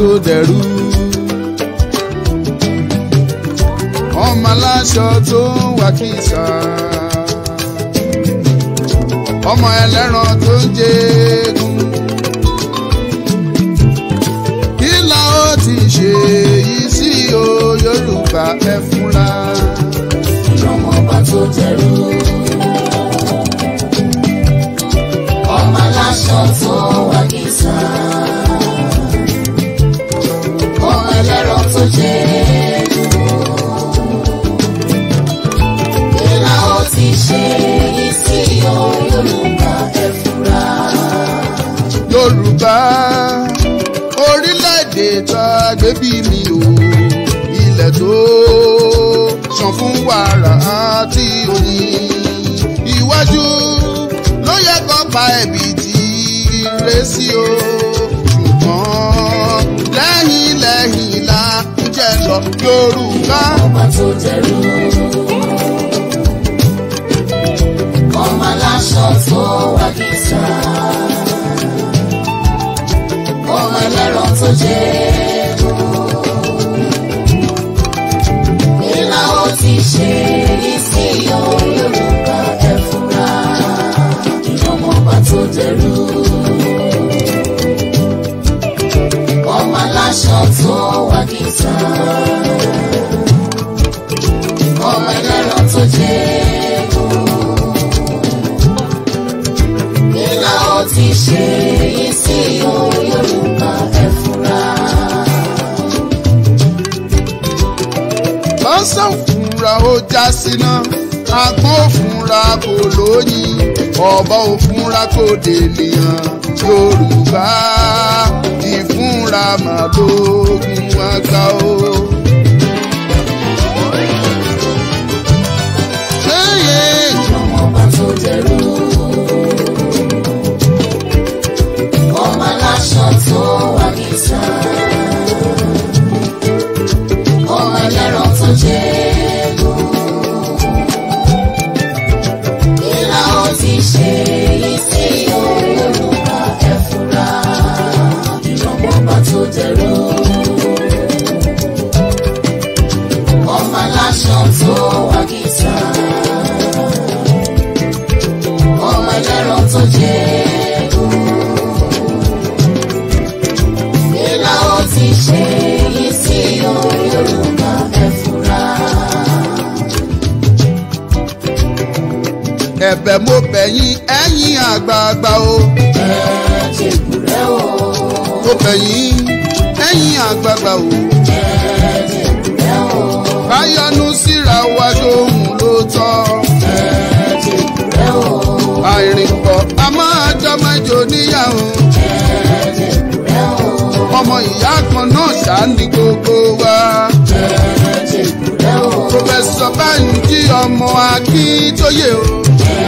tó dẹrú. Ọmọ aláṣọ tó ń wá kìsà. Ọmọ ẹlẹ́ran tó ń jẹgun. Kí la ó ti ṣe yìí sí o Yorùbá ẹ fúnra. Ọmọ ọba tó dẹrú. Ọmọ aláṣọ tó wá kìsà. Ọmọ ẹlẹ́ran tó jẹgun. Kí la ó ti ṣe yìí sí o Yorùbá ẹ fura. Yorùbá orílẹ̀-èdè tá a gbé bí mi o, ilẹ̀ tó ṣàn fún wàrà àti oyin. Iwájú ló yẹ kó pa ẹ̀bì tí ire sí o, ṣùgbọ́n lẹ́yìn lẹ́yìn la ń jẹ́ lọ Yorùbá. Ọba tó dẹrú. Ọmọ aláṣọ tó wá kìsà. Ọmọ ẹlẹ́ran tó jẹgun. Kí la ó ti ṣe yìí sí o Yorùbá ẹ fura. Ọmọ ọba tó dẹrú. Ọmọ aláṣọ tó wá kìsà. Ọmọ ẹlẹ́ran tó jẹgun. Kí la ó ti ṣe yìí sí o Yorùbá ẹ fura. Lọ́sàn fúnra ó já síná, àgbọn òfúnra kò lóyìn, ọ̀bọ òfúnra kò dènìyàn. Yorùbá ìfúnra màlógún àgbà o. Ọmọ ọba tó dẹrú. Ọmọ aláṣọ tó wá kìsà. Ọmọ ẹlẹ́ran tó jẹgun. Kí la ó ti ṣe yìí sí o Yorùbá ẹ fura. Ọmọ ọba tó dẹrú. Ọmọ aláṣọ tó wá kìsà. Ọmọ ẹlẹ́ran tó jẹgun. Kí la ó ti ṣe yìí sí o Yorùbá ẹ fura. Ẹ̀bẹ̀ mo bẹ̀ yín ẹ̀yin àgbààgbà o. Ẹ jèbùrẹ́ o. Mo bẹ̀ yín ẹ̀yin àgbààgbà o. Ẹ jèbùrẹ́ o. Káyọ̀nù síra wa ṣóhun ló tọ́. Ẹ jèbùrẹ́ o. Àìrìnpọ̀ a máa jọmọ́jọ níyàwó. Ẹ jèbùrẹ́ o. Ọmọ ìyá kan náà ṣáá ní gbogbo wa. Ẹ jèbùrẹ́ o. Pòfẹ́sọ̀ Bánjí ọmọ Akíntóyè o. Ẹ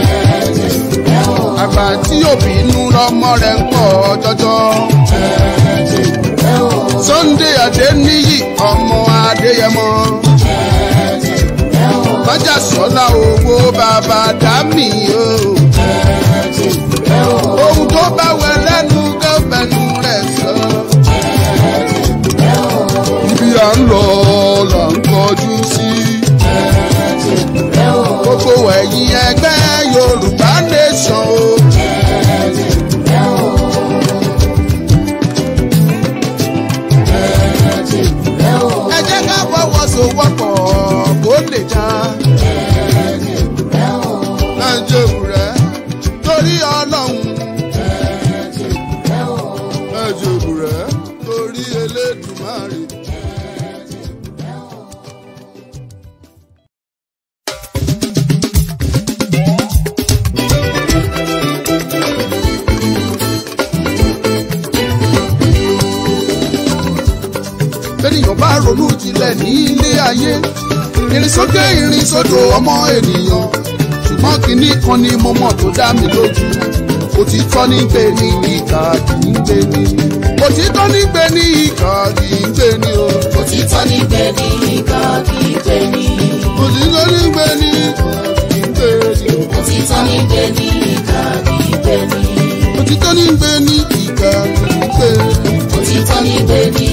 jèbùrẹ́ o. Àgbà tí òbí inú lọmọ rẹ̀ ń pọ̀ jọjọ. Ẹ jèbùrẹ́ o. Sunday Adéníyì ọmọ Adéyẹmọ. Ẹ jèbùrẹ́ o. Bájà sọ́lá owó bàbá dámì o. Ẹ jèbùrẹ́ o. Ohun tó bá wẹ lẹ́nu gọ́fẹ̀nù rẹ̀ sọ. Ẹ jèbùrẹ́ o. Ibi à ń lọ là ń kọjú sí. Ẹ jèbùrẹ́ o. Gbogbo ẹ̀yin ẹgbẹ́ Yorùbá Nation o. Ẹ jèbùrẹ́ o. Ẹ jèbùrẹ́ o. Ẹ jẹ́ ká fọwọ́sowọ́pọ̀ kó lè já. Ẹ jèbùrẹ́ o. Ẹ jèbùrẹ́ torí Ọlọ́run. Ẹ jèbùrẹ́ o. Ẹ jèbùrẹ́ torí Elédùmarè. Ẹ jèbùrẹ́ o. Bẹ́nìyàn bá ronú jinlẹ̀ ní ilé ayé, ìrìnsókè ìrìnsódò ọmọ ènìyàn. Ṣùgbọ́n kinní kan ni mo mọ̀ tó dá mi lójú. Òtítọ́ ní gbé ní ìkà kì í gbé ní. Òtítọ́ ní gbé ní ìkà kì í gbé ní o. Òtítọ́ ní gbé ní ìkà kì í gbé ní. Òtítọ́ ní gbé ní ìkà kì í gbé ní. Òtítọ́ ní gbé ní ìkà kì í gbé ní. Òtítọ́ ní gbé ní ìkà kì í gbé ní. Òtítọ́ ní gbé ní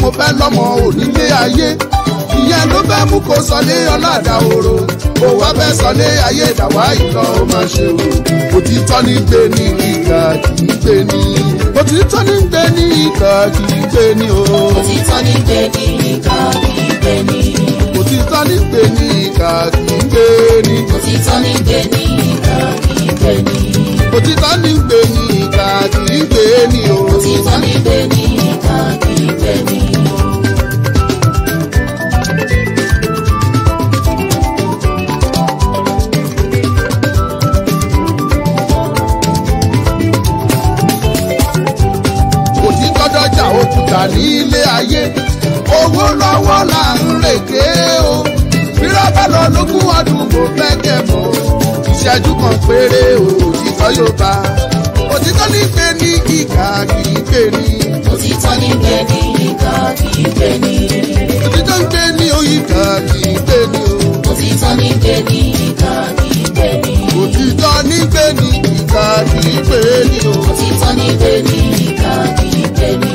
Mo fẹ́ lọ́mọ onílé ayé, ìyẹn ló fẹ́ mú kó sọlé ọ̀làdà òro. Ó wá fẹ́ sọlé ayé ìdàwá ìlọ ó máa ṣe o. Òtítọ́ ní gbé ní ìkà kì í gbé ní. Òtítọ́ ní gbé ní ìkà kì í gbé ní o. Òtítọ́ ní gbé ní ìkà kì í gbé ní. Òtítọ́ ní gbé ní ìkà kì í gbé ní. Òtítọ́ ní gbé ní ìkà kì í gbé ní. Òtítọ́ ní gbé ní ìkà kì í gbé ní o. Òtítọ́ ní gbé ní ìkà kì í gbé ní. Òtítọ́ dọ́jà òkúta ní ilé ayé, owó lọ́wọ́ là ń rèké o. Bírọ́bà lọ lógún ọdún mo fẹ́ kẹ́mọ́, ìṣẹ́jú kan péré o, òtítọ́ yóò bá. Òtítọ́ ní gbé ní ìkà kì í gbé ní. Òtítọ́ ní gbé ní ìkà kì í gbé ní. Òtítọ́ ń gbé ní ìkà kì í gbé ní o. Òtítọ́ ní gbé ní ìkà kì í gbé ní. Òtítọ́ ní gbé ní ìkà kì í gbé ní o. Òtítọ́ ní gbé ní ìkà kì í gbé ní.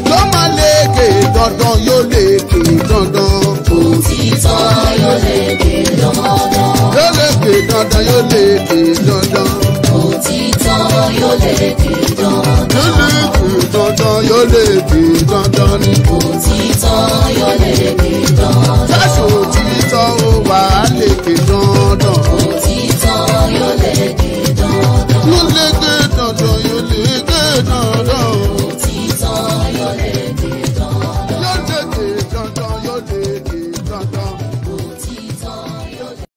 Yóò máa lékè dandan, yóò lékè dandan. Òtítọ́ yóò lékè dandan. Yóò lékè dandan, yóò lékè dandan. Òtítọ́ yóò lékè dandan. Yóò lékè dandan, yóò lékè dandan ni. Òtítọ́ yóò lékè dandan. Jésù òtítọ́ ó wà á lékè dandan. Òtítọ́ yóò lékè dandan. Yóò lékè dandan, yóò lékè dandan. Òtítọ́ yóò lékè dandan. Yóò lékè dandan, yóò lékè dandan. Òtítọ́ yóò lékè.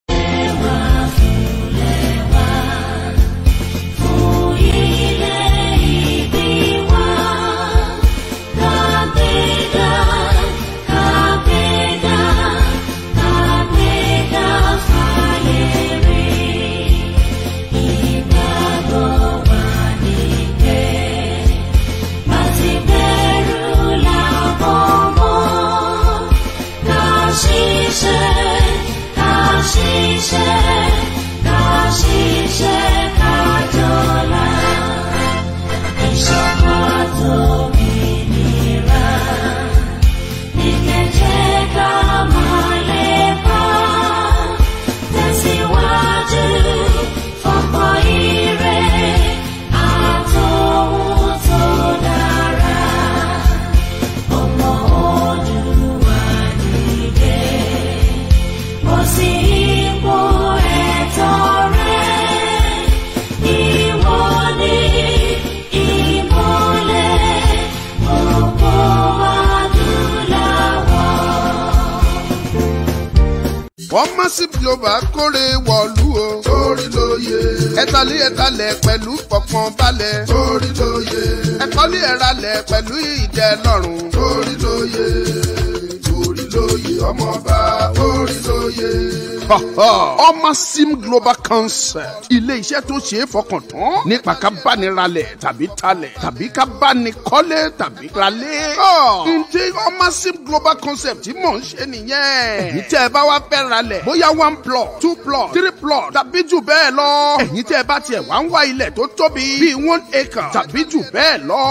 Massive Global kórè wọ̀lú o. Torí lóye. Ẹ̀tàlí ẹ̀tàlẹ̀ pẹ̀lú fọkàn balẹ̀. Torí lóye. Ẹ̀kọ́lé ẹ̀ralẹ̀ pẹ̀lú ìdẹ́lọ́rùn. Torí lóye. Torí lóye ọmọọba. Torí lóye. Ọmọ Sim Global Concept, ilé iṣẹ́ tó ṣe é fọkàn tán nípa ká bá ní ralẹ̀ tàbí talẹ̀ tàbí ká bá ní kọ́lé tàbí ralé. Ǹjẹ́ Ọmọ Sim Global Concept tí mò ń ṣe nìyẹn. Èyí tẹ́ ẹ bá wá fẹ́ ralẹ̀ bóyá 1 plot, 2 plot, 3 plot tàbí jù bẹ́ẹ̀ lọ. Ẹ̀yin tẹ́ ẹ bá tiẹ̀ wá ń wá ilẹ̀ tó tóbi bíi 1 acre tàbí jù bẹ́ẹ̀ lọ.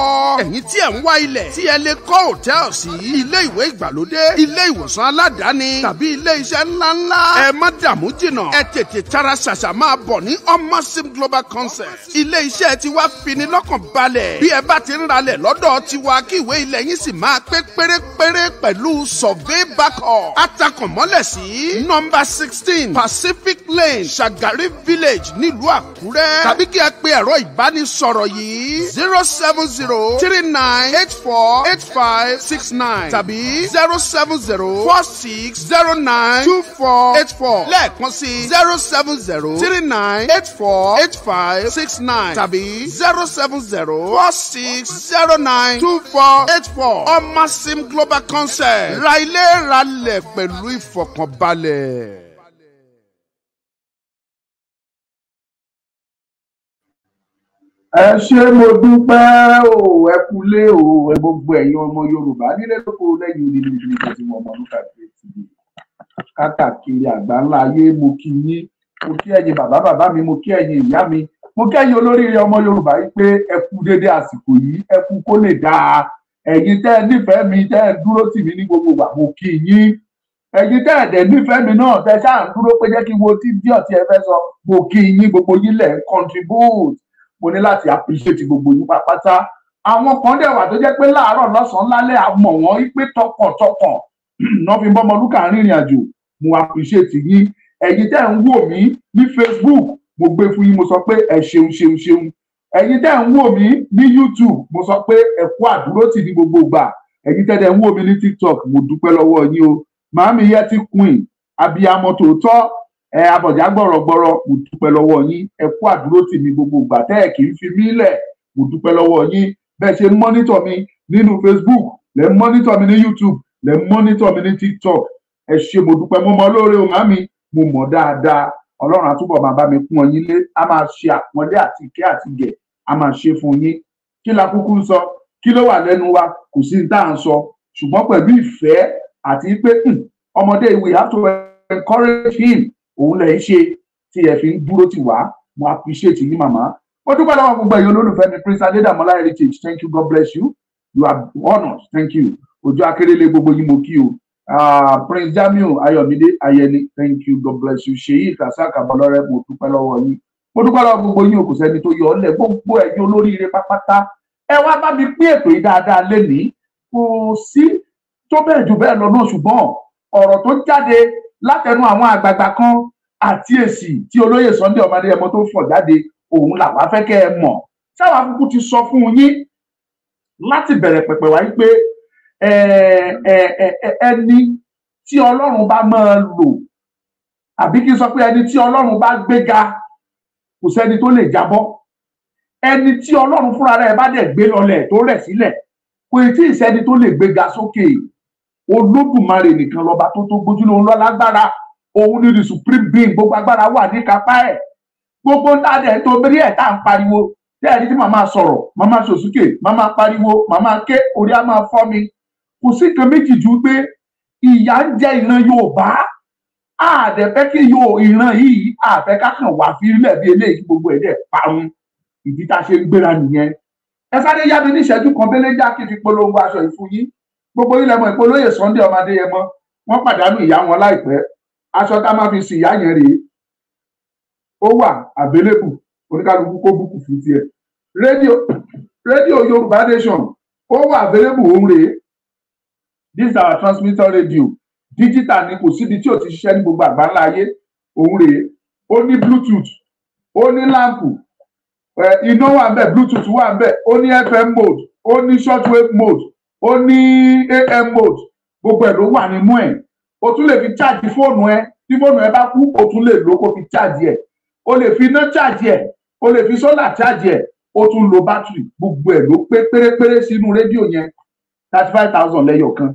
Ẹ̀yin tí ẹ̀ ń wá ilẹ̀ tí ẹ lè kọ́ hòtẹ́ẹ̀lì sí, ilé ìwé ìgbàlódé, ilé ìwòsàn aládàáni tàbí ilé iṣẹ́ ńláńlá. Ẹ má dààmú jìnnà, ẹ tètè tara ṣàṣà máa bọ̀ ní Omosim Global Concept. Ilé iṣẹ́ tiwa fini lọ́kàn balẹ̀. Bí ẹ bá ti ń ralẹ̀ lọ́dọ̀ tiwa, kí ìwé ilẹ̀ yín sì máa pé pérépéré pẹ̀lú survey backup. Atakànmọ́lẹ̀ sí nọ́mbà 16 Pacific Lane, Shagari Village, nílùú Àkúrẹ́. Tàbí kí ẹ pe ẹ̀rọ ìbánisọ̀rọ̀ yìí 07039848569 tàbí 07046092484. Lẹ́ẹ̀kan sí 07039848569 tàbí 07046092484. Omosim Global Concept, ra ilé ralẹ̀ pẹ̀lú ìfọ̀kànbalẹ̀. Ẹ ṣé, mo dúpẹ́ o. Ẹ kúlé o, ẹ gbogbo ẹ̀yin ọmọ Yorùbá nílé lóko lẹ́yìn odi, níbi tí wọ́n mọ Ọmọlúkà TV. Káàkiri àgbáńlá ayé, mo kí yín. Mo kí ẹ̀yin bàbá bàbá mi, mo kí ẹ̀yin ìyá mi, mo kí ẹ̀yin olóríire ọmọ Yorùbá yìí pé ẹ kú dédé àsìkò yìí, ẹ kú kó lè dáa. Ẹ̀yin tẹ́ ẹ nífẹ̀ẹ́ mi, tẹ́ ẹ dúró tì mí ní gbogbo ìgbà, mo kí yín. Ẹ̀yin tẹ́ ẹ dẹ̀ nífẹ̀ẹ́ mi náà, tẹ́ ṣáà ń dúró pé jẹ́ kí n wo tí díọ̀ tí ẹ fẹ́ sọ, mo kí yín. Gbogbo yín lẹ̀ ń contribute, mo ní láti appreciate gbogbo yín pátápátá. Àwọn kan dẹ̀ wà tó jẹ́ pé láàárọ̀, lọ́sàn-án, lálẹ́, àmọ̀ wọ́n pé tọkàntọkàn náà fi bọ́mọlúkà rìnrìn àjò. Mo appreciate yín. Ẹ̀yin tẹ́ ń wò mí ní Facebook, mo gbé fún yín, mo sọ pé ẹ ṣeun, ṣeun, ṣeun. Ẹ̀yin tẹ́ ń wò mí ní YouTube, mo sọ pé ẹ kú àdúrótì ní gbogbo ìgbà. Ẹ̀yin tẹ́ ń wò mí ní TikTok, mo dúpẹ́ lọ́wọ́ yín o. Màámi Yẹtí Queen, abiyamọ tòótọ́ ẹ, abọ̀já gbọ̀rọ̀gbọ̀rọ̀, mo dúpẹ́ lọ́wọ́ yín. Ẹ kú àdúrótì mi gbogbo ìgbà tẹ́ ẹ kì í fi mí lẹ̀. Mo dúpẹ́ lọ́wọ́ yín. Bẹ́ẹ̀ ṣe ń monitor mi nínú Facebook, lẹ́ ń monitor mi ní YouTube, lẹ́ ń monitor mi ní TikTok, ẹ ṣé, mo dúpẹ́. Mo mọ lóore o, màámi, mo mọ̀ dáadáa. Ọlọ́run àtúbọ̀ máa bá mi kún ọ yín lé, a máa ṣe àpọ́nlé àti ìkẹ́ àti gẹ̀, a máa ṣe fún yín. Kí la kúkú ń sọ? Kí ló wà lẹ́nu wa? Kò sí ní tá à ń sọ, ṣùgbọ́n pẹ̀lú ìfẹ́ àti pé ọmọdé, we have to encourage him, òun lẹ̀ ń ṣe tí ẹ fi ń dúró tì wá. Mo appreciate yín, màmá. Mo dúpẹ́ lọ́wọ́ gbogbo ẹ̀yin olólùfẹ́ mi. Prince Adédàmọ́lá Heritage, thank you, God bless you, you are honoured, thank you. Ojú akérèlé, gbogbo yín mo kí o. Prince Jamiu Ayọ̀mídé Ayẹni, thank you, God bless you. Ṣèyí Kasaka Bọlọ́rẹ́, mo dúpẹ́ lọ́wọ́ yín. Mo dúpẹ́ lọ́wọ́ gbogbo yín o, kò sẹ́ni tó yọ ọ́ lẹ̀. Gbogbo ẹ̀yin olóríire pápátá, ẹ wá bá mi pín ètò yìí dáadáa lénìí. Kò sí tó bẹ́ẹ̀ jù bẹ́ẹ̀ lọ náà, ṣùgbọ́n ọ̀rọ̀ tó jáde látẹnu àwọn àgbààgbà kan àti èsì tí olóyè Sunday ọmọ Adéyẹmọ tó fọ̀ jáde, òun làwa fẹ́ kẹ́ ẹ mọ̀. Sáwà kúkú ti sọ fún yín láti bẹ̀rẹ̀ pẹ̀pẹ̀ wáyé pé ẹni tí Ọlọ́run bá máa lò, àbí kí n sọ pé ẹni tí Ọlọ́run bá gbéga, kò sẹ́ni tó lè jábọ́. Ẹni tí Ọlọ́run fúnra rẹ̀ bá dẹ̀ gbé lọlẹ̀, tó rẹ̀ sílẹ̀, kò tí ì sẹ́ni tó lè gbéga sókè. Olódùmarè nìkan lọ́ba tó gbójú lóhun lọ́lágbára. Òun ni the supreme being, gbogbo agbára wà ní kápá ẹ̀. Gbogbo ń tà dẹ̀ tó bí ẹ̀ tá à ń pariwo tẹ́ẹ̀rí tí màmá sọ̀rọ̀, màmá sòsúkè, màmá pariwo, màmá ké, orí á máa fọ́ mi. Kò sí nǹkan méjì ju pé ìyà ń jẹ ìran Yorùbá. Àdẹ̀fẹ́ kí yóò ìran yìí, àfẹ́ kákan wà fílẹ̀ bí eléyìí, gbogbo ẹ̀ dẹ̀ parun. Ìdí tá a ṣe ń gbéra nìyẹn. Ẹ sáré yá mi ní ìṣẹ́jú kan bẹ́lẹ́jà kí n fi polongo aṣọ yìí fún yín. Gbogbo yín lẹ mọ̀ ìpolóyè Sunday ọmọ Adéyẹmọ, wọ́n pàdánù ìyá wọn láìpẹ́. Aṣọ tá a máa fi sin ìyá yẹn rèé, ó wà available, oníkálukú kó book fún tiẹ̀. Rédíò Yorùbá Nation, ó wà available, òun rèé. This is our transmitter radio, digital ni, kò síbi tí ò ti ṣiṣẹ́ ní gbogbo àgbáńlá ayé. Òun rèé. Ó ní Bluetooth, ó ní lamp, iná wà ńbẹ̀, Bluetooth wà ńbẹ̀, ó ní FM mode, ó ní shortwave mode, ó ní AM mode, gbogbo ẹ̀ ló wà nínú ẹ̀. O tún lè fi charge fóònù ẹ. Tí fóònù ẹ bá kú, o tún lè lò kó fi charge ẹ̀. O lè fi iná charge ẹ̀, o lè fi solar charge ẹ̀, o tún lo battery. Gbogbo ẹ̀ ló pé pérépéré sínú rédíò yẹn. 35,000 lẹ́yọ̀ kan.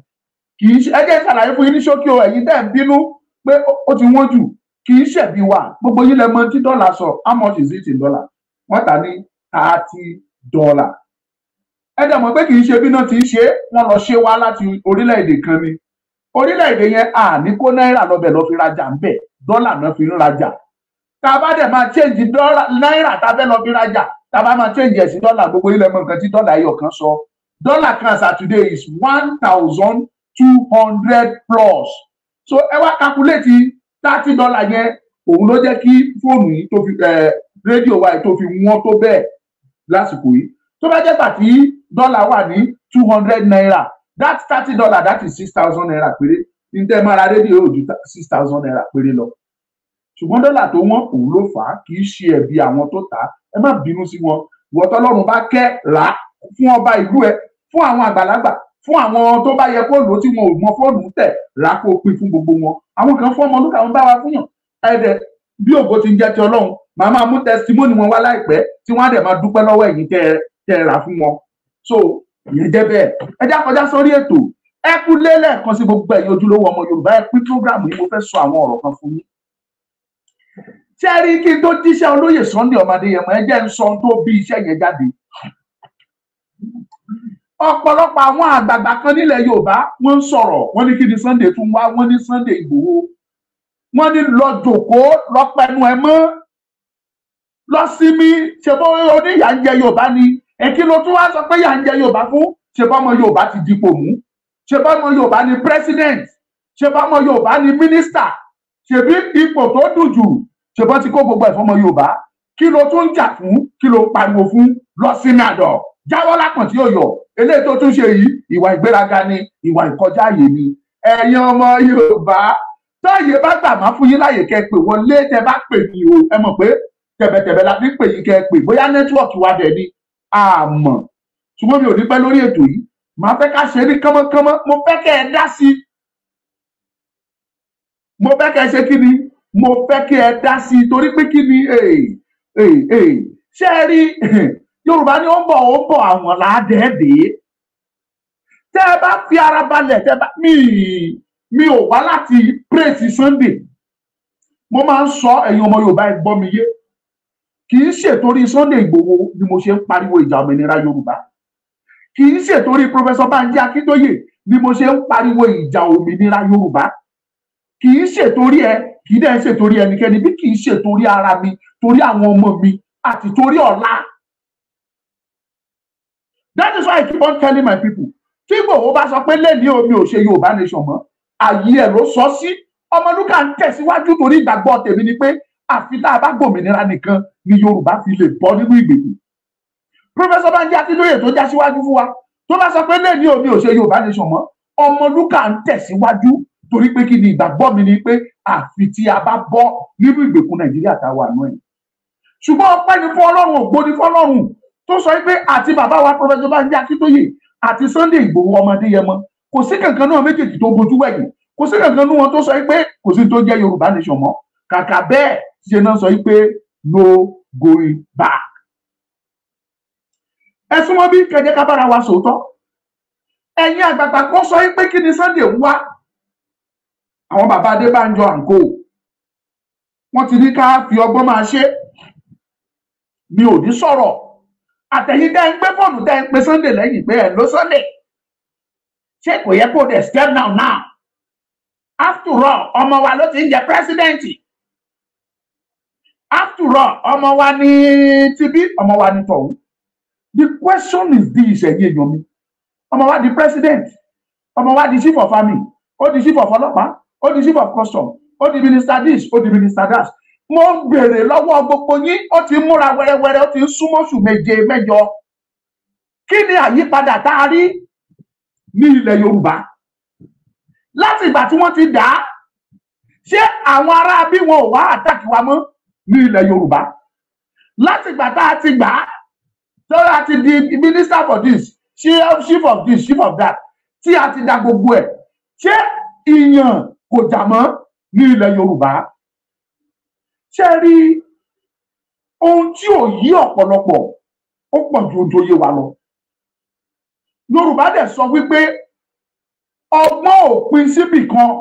Kì í ṣe, ẹ jẹ́ ṣàlàyé fún yín ní ṣókí o. Ẹ̀yin tẹ́ ń bínú pé ó ti wọ́n jù, kì í ṣẹ̀bi wa. Gbogbo yín lẹ mọ̀ tí dọ́là sọ. How much is it in dollar? Wọ́n tà ní $30. Ẹ dẹ̀ mọ̀ pé kì í ṣe bí náà ti ń ṣe, wọ́n lọ ṣe wá láti orílẹ̀-èdè kan ni. Orílẹ̀-èdè yẹn, à ní kó náírà lọ́bẹ̀ lọ́ fi rajà ń bẹ̀, dọ́là náà fi ń rajà. Tá a bá dẹ̀ máa change dọ́là náírà tá a fẹ́ lọ fi rajà, tá a bá máa change ẹ̀ sí dọ́là, gbogbo ilẹ̀ mọ̀ nǹkan tí dọ́là ẹyọ kan sọ. Dọ́là kan as at today is 1,200 plus. So ẹ wá calculate $30 yẹn. Òun ló jẹ́ kí fóònù yìí tó fi rédíò wa yìí tó fi wọ́n tó bẹ́ẹ̀ lásìkò yìí. Tó bá jẹ́ pàtí dọ́là wà ní ₦200, that $30, that is ₦6,000 péré. Ní tẹ́ máa ra rédíò yóò ju ₦6,000 péré lọ. Ṣùgbọ́n dọ́là tó wọ́n, òun ló fà á, kì í ṣe ẹ̀bi àwọn tó tà á. Ẹ má bínú sí wọn. Ìwọ tọ́lọ́run bá kẹ́, rà á fún ọba ìlú ẹ, fún àwọn àgbàlagbà, fún àwọn tó bá yẹ kó lò ó tí wọn ò mọ fóònù tẹ̀, rà á kó pín fún gbogbo wọn. Àwọn kan fún ọmọ olúkà wọn bá wa fún yàn ẹ̀ẹ́dẹ̀ bí ògo ti ń jẹ́ ti Ọlọ́run. Màá máa mú testimony wọn wá láìpẹ́, tí wọ́n á dẹ̀ máa dúpẹ́ lọ́wọ́ ẹ̀yin tẹ́ ẹ rà fún wọn. So ìyẹn jẹ́ bẹ́ẹ̀. Ẹ já kọjá sórí ètò. Ẹ kú lélẹ̀ kan sí gbogbo ẹ̀yin ojúlówó ọmọ Yorùbá, ẹ pín program yìí. Mo fẹ́ sọ àwọn ọ̀rọ̀ kan fún yín. Ṣé ẹ rí, kí n tó jíṣẹ́ olóyè Sunday ọmọ Adéyẹmọ, ẹ jẹ́ ń sọ ohun tó bí iṣẹ́ yẹn jáde. Ọ̀pọ̀lọpọ̀ àwọn àgbààgbà kan nílẹ̀ Yorùbá wọ́n ń sọ̀rọ̀, wọ́n ní kí ni Sunday tún wá, wọ́n ní Sunday Ìgbòho, wọ́n ní lọ jòkóó, lọ pẹnu ẹ mọ́, lọ sinmi. Ṣe bó oníyà ń jẹ Yorùbá ni? Ẹ kí ló tún wá sọ pé yà ń jẹ Yorùbá fún? Ṣe bọ́mọ Yorùbá ti dipò mú? Ṣe bọ́mọ Yorùbá ni president? Ṣe bọ́mọ Yorùbá ni minister? Ṣebí ipò tó dùn jù, ṣe bọ́ ti kó gbogbo ẹ̀ fọmọ Yorùbá? Kí ló tún jà fún? Kí ló pariwo fún? Lọ sinmi àdọ̀, jáwọ́ lápọ̀n tí yóò yọ. Eléyìí tó tún ṣe yìí, ìwà ìgbéraga ni, ìwà ìkọjá àyè ni. Ẹ̀yin ọmọ Yorùbá, táyé bá gbà má fún yín láyè kẹ́ pè wọlé. Tẹ́ bá pè mí o, ẹ mọ̀ pé tẹ̀bẹ̀tẹ̀bẹ̀ la fi pè yín kẹ́ pè, bóyá network wa dẹ̀ ni àmọ́. Ṣùgbọ́n mi ò ní pẹ́ lórí ètò yìí, màá fẹ́ ká ṣe ní kánmọ́kánmọ́. Mo fẹ́ kẹ́ ẹ dá sí i, mo fẹ́ kẹ́ ẹ ṣe kí ni, mo fẹ́ kí ẹ dá sí i, torí pé kí ni, ṣé ẹ rí Yorùbá ní ó ń bọ̀ àwọn làádẹ́ẹ̀dẹ́. Tẹ́ ẹ bá fi ara balẹ̀, tẹ́ bá mi ò wá láti praise Sunday. Mo máa ń sọ, ẹ̀yin ọmọ Yorùbá ẹ gbọ́ mi yé, kì í ṣètorí Sunday Ìgbòho ni mo ṣe ń pariwo ìjà òmìnira Yorùbá, kì í ṣètorí Professor Banji Akíntóyè ni mo ṣe ń pariwo ìjà òmìnira Yorùbá, kì í ṣètorí ẹ, kì í dẹ̀ ṣètorí ẹnikẹ́ni, bí kì í ṣètorí ara mi, torí àwọn ọmọ mi àti torí ọ̀la. That is why I keep on telling my people, tí Ìgbòho bá sọ pé lẹ́ni omi ò ṣe Yorùbá nation mọ́, àyè ẹ̀ ló sọ sí. Ọmọlúkà ń tẹ̀síwájú, torí ìgbàgbọ́ tèmi ni pé àfi tá a bá gbòmìnira nìkan ni Yorùbá fi lè bọ́ nínú ìgbèkùn. Professor Banji Akíntóyè tó já síwájú fún wa, tó bá sọ pé lẹ́ni omi ò ṣe Yorùbá nation mọ́, Ọmọlúkà ń tẹ̀síwájú, torí pé kí ni, ìgbàgbọ́ mi ni pé àfi tí a bá bọ́ nínú ìgbèkùn Nàìjíríà tá a wà nù ẹ̀. Ṣùgbọ́n ọpẹ́ ni fún Ọlọ́run, ògo ni fún Ọlọ́run tó sọ pé àti bàbá wa Professor Banji Akíntóyè àti Sunday Ìgbòho ọmọdé yẹmọ, kò sí kankan náà méjèèjì tó bojú wẹ̀yìn, kò sí kankan náà wọn tó sọ pé kò sí tó jẹ́ Yorùbá nation mọ́. Kàkà bẹ́ẹ̀ ṣe náà sọ pé no going back. Ẹ súnmọ́ bí kẹjẹ ká bára wa sòótọ́. Ẹ̀yin àgbààgbà kan sọ pé kí ni Sunday ń wá? Àwọn bàbá Adébánjọ àǹkó wọ́n ti ní ká fi ọgbọ́n máa ṣe. Mi ò ní sọ̀rọ̀. Àtẹ̀yìn tẹ́ ń gbé fóònù tẹ́ ń pe Sunday lẹ́yìn pé ẹ̀ ló Sunday, ṣé kò yẹ kó dẹ̀ step down now? After all, ọmọ wa ló ti ń jẹ president. After all, ọmọ wa ní tibí, ọmọ wa ní tọ̀hún. The question is this, ẹ̀yin èèyàn mi, ọmọ wa di president, ọmọ wa di chief of army, ó di chief of ọlọ́pàá, ó di chief of custom, ó di minister this, ó di minister that. Mo ń béèrè lọ́wọ́ gbogbo yín, ó ti múra wẹ́rẹ́wẹ́rẹ́, ó ti ń súnmọ́ oṣù méje mẹ́jọ. Kí ni àyípadà tá a rí ní ilẹ̀ Yorùbá láti ìgbà tí wọ́n ti dà á? Ṣé àwọn ará bí wọn ò wá àtàkì wa mọ́ ní ilẹ̀ Yorùbá láti ìgbà tá a ti gbà á, tó a ti di minister for this, chief of this, chief of that, tí a ti da gbogbo ẹ̀? Ṣé ìyàn kò jà mọ́ ní ilẹ̀ Yorùbá? Ṣé rí ohun tí ò yí ọ̀pọ̀lọpọ̀, ó pọ̀ ju ohun tó yé wa lọ. Yorùbá dẹ̀ sọ wípé ọgbọ́n ò pin síbì kan.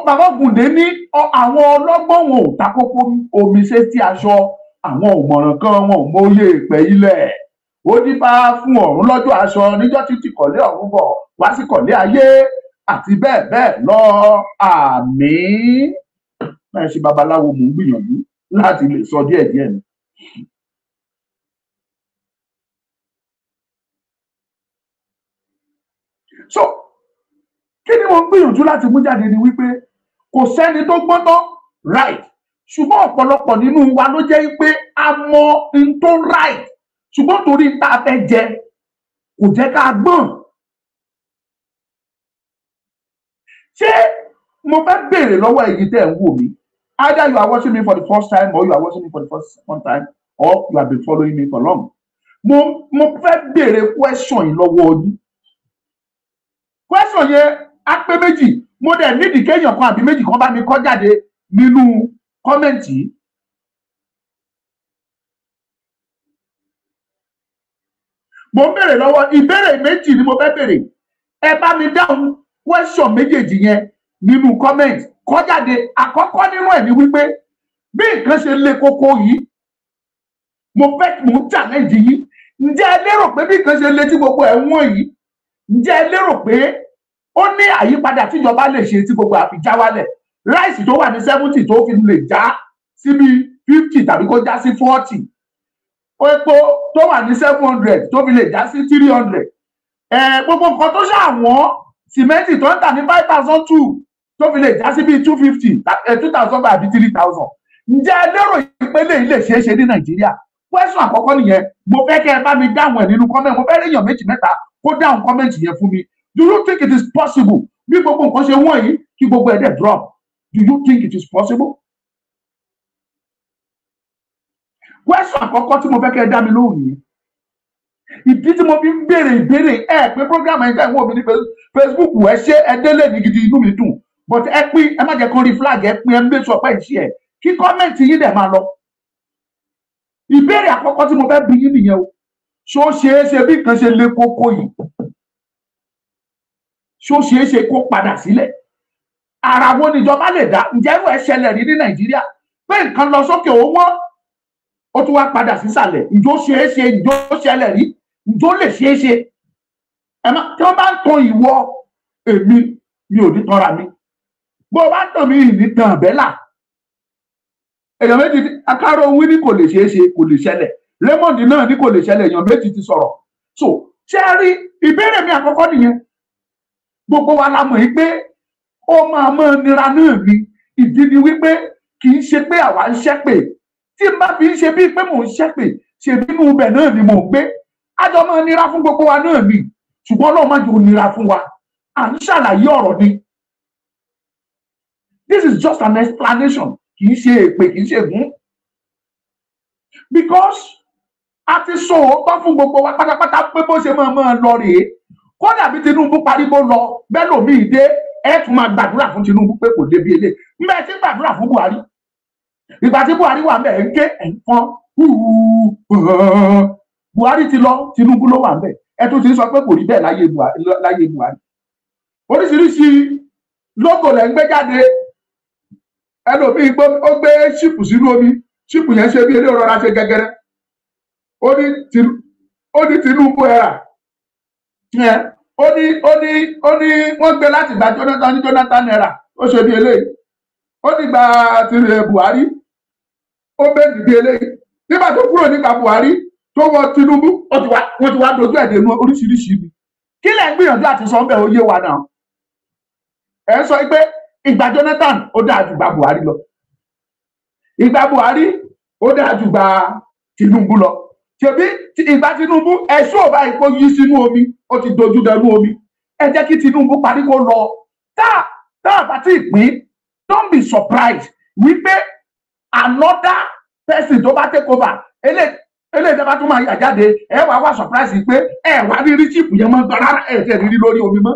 Bàbá Ògúndé ní àwọn ọlọ́gbọ́n wọn ò ta kókó omi ṣe tí aṣọ, àwọn òmọ̀ràn kan wọn ò mọyé ìpẹ́ ilẹ̀. Ó dífá fún ọ̀run lọ́jọ́ aṣọ níjọ́ títí kọ̀lé ọ̀run bọ̀ wá sí kọ̀lé ayé àti bẹ́ẹ̀ bẹ́ẹ̀ lọ. Àmín. Bẹ́ẹ̀ ṣe babaláwo, mò ń gbìyànjú láti lè sọ díẹ̀ díẹ̀ ni. So kí ni mo ń gbìyànjú láti mú jáde ni wípé kò sẹ́ni tó gbọ́n tán, right? Ṣùgbọ́n ọ̀pọ̀lọpọ̀ nínú wa ló jẹ́ pé a mọ n tó right, ṣùgbọ́n torí tá a fẹ́ jẹ kò jẹ́ ká gbọ́n. Ṣé mo fẹ́ béèrè lọ́wọ́ èyí tẹ́ ń wò mí? Either you are watching me for the first time or you are watching me for the first second time or you have been following me for long. Mo fẹ́ béèrè question yìí lọ́wọ́ yín. Question yẹn á pé méjì. Mo dẹ̀ nídìí kéèyàn kan àbí méjì kan bá mi kọ jáde nínú comment yìí. Mo ń béèrè lọ́wọ́, ìbéèrè méjì ni mo fẹ́ béèrè. Ẹ bá mi dáhùn question méjèèjì yẹn nínú comment kọ jáde. Àkọ́kọ́ nínú ẹ̀ ni wípé bí nǹkan ṣe le koko yìí, mo fẹ́ mo ń challenge yín. Ǹjẹ́ ẹ lérò pé bí nǹkan ṣe le tí gbogbo ẹ̀ wọ́n yìí, ǹjẹ́ ẹ lérò pé ó ní àyípadà tíjọba lè ṣe tí gbogbo àfi já wálẹ̀? Ráìsì tó wà ní 70 tó fi lè já sí bí 50 tàbí kó já sí 40, epo tó wà ní 700 tó fi lè já sí 300, gbogbo nǹkan tó ṣàwọ́n, sìmẹ́ǹtì tó ń tà ní 5,200 tó fi lè já sí bíi 250, 2,000 àbí 3,000. Ǹjẹ́ ẹ lérò ìpele yìí lè ṣeé ṣe ní Nàìjíríà? Question àkọ́kọ́ nìyẹn. Mo fẹ́ kẹ́ ẹ bá mi dáhùn ẹ̀ nínú comment. Mo fẹ́ rí èèyàn méjì mẹ́ta kó dáhùn comment yẹn fún mi. Do you think it is possible bí gbogbo nǹkan ṣe wọ̀nyí kí gbogbo ẹ̀ dẹ̀ drop? Do you think it is possible? Question àkọ́kọ́ tí mo fẹ́ kẹ́ ẹ dá mi lóhùn nìyẹn. Ìdí tí mo fi ń béèrè ìbéèrè ẹ pé program ẹ̀ ń tẹ̀ ń wò mí ní Facebook, ẹ ṣe ẹ délé ní gidi, inú mi dùn, but ẹ pín, ẹ má jẹ́ kó rí flag, ẹ pín, ẹ ń bẹ́sọ̀ pẹ́ ìṣe ẹ̀ kí comment yín dẹ̀ máa lọ. Ìbéèrè àkọ́kọ́ tí mo fẹ́ bi yín nìyẹn o. Ṣó ṣeé ṣe bí nǹkan ṣe le koko yìí, ṣó ṣeé ṣe kó padà sílẹ̀? Ara wo níjọba lè dá? Ǹjẹ́ irú ẹ̀ ṣẹlẹ̀ rí ní Nàìjíríà pé nǹkan lọ sókè ó wọ́n, ó tún wá padà sísàlẹ̀? Ǹjọ́ ṣeé ṣe? Ǹjọ́ ṣẹlẹ̀ rí? Ǹjọ́ lè ṣeé ṣe? Ẹ má tí wọ́n bá ń tan ìwọ, èmi mi ò ní tanra mi. Bó o bá ń tàn mí, ìní tan àbẹ́là. Èèyàn méjì, akárò wí ní kò lè ṣeé ṣe, kò lè ṣẹlẹ̀. Raymond náà ní kò lè ṣẹlẹ̀. Èèyàn méjì ti sọ̀rọ̀. So ṣé ẹ rí ìbéèrè mi àkọ́kọ́ nìyẹn. Gbogbo wa la mọ̀ yìí pé ó máa mọ́ nira náà ni. Ìdí ni wípé kì í ṣe pé àwa ń ṣépè. Tí n bá fi ń ṣe bíi pé mò ń ṣépè, ṣe bínú ibẹ̀ náà ni mò ń gbé. Àjọ máa nira fún gbogbo wa náà ni. Ṣùgbọ́n Ọlọ́run má jẹ́ ó nira fún wa. À ń ṣàlàyé ọ̀rọ̀ ni. This is just an explanation. Kì í ṣe èpè, kì í ṣe ègún. Because a ti sọ òótọ́ fún gbogbo wa pátápátá pé bó ṣe máa máa lọ rèé. Kódà bí Tinubu parí bó lọ, bẹ́ẹ̀ lòmíì dé, ẹ tún máa gbàdúrà fún Tinubu pé kò débi ilé. Mbẹ́ ti gbàdúrà fún Buhari. Ìgbà tí Buhari wà mbẹ́ ń ké ẹ̀ ń fọ́n. Buhari ti lọ, Tinubu ló wà mbẹ́. Ẹ tún ti sọ pé kò rí bẹ́ẹ̀ láyé Buhari. Oríṣiríṣi lógo lẹ̀ ń gbé jáde. Ẹlòmíì ó gbé ṣípù sínú omi, ṣípù yẹn ṣe bí eré rọra ṣe gẹ́gẹ́rẹ́. Ó ní Tinubu ẹ̀rà. Ó ní wọ́n gbé láti gba Jonathan ní Jonathan ẹ̀rà, ó ṣe bí eléyìí. Ó ní gba Buhari, ó bẹ́ẹ̀ bí eléyìí. Nígbà tó kúrò nígbà Buhari tó wọ Tinubu, wọ́n ti wá dojú ẹ̀ dénú oríṣiríṣi ibi. Kí lẹ̀ ń gbìyànjú àti sọ ń bẹ̀ ó yé wa náà? Ẹ sọ pé ìgbà Jonathan ó dáa ju gba Buhari lọ. Ìgbà Buhari ó dáa ju gba Tinubu lọ. Ṣebí ìgbà Tinubu ẹ̀ṣọ́ ọba ìpò yí sínú omi, ó ti dojú dẹnu omi. Ẹ jẹ́ kí Tinubu parí kó lọ. Tá a bá ti pín, don't be surprised wípé another person tó bá take over, eléyìí tó bá tún máa yà jáde, ẹ wá wá surprise pé ẹ wá rírí chíìpù yẹn mọ́ rárá, ẹ tẹ̀ rírí lórí omi mọ́.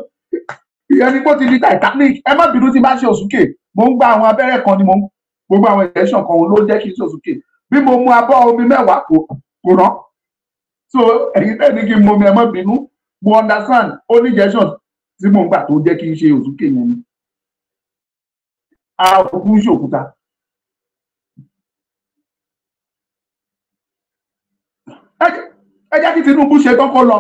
Ìyẹn ni kó ti di Titanic. Ẹ má bínú tí bá ṣe òsúkè, mo ń gba àwọn abẹ́rẹ́ kan ni mo ń gbogbo àwọn injection kan ló jẹ́ kí n ṣe òsúkè. Bí mo mu abọ́ omi mẹ́wàá kò rán. So ẹ̀yin tẹ́ ní kí n mu omi, ẹ má bínú. Mo understand, ó ní injection tí mo ń gbà tó jẹ́ kí n ṣe òsúkè yẹn ni. Ara òkú ń ṣòkúta. Ẹ jẹ́ kí Tinubu ṣe tán kó lọ.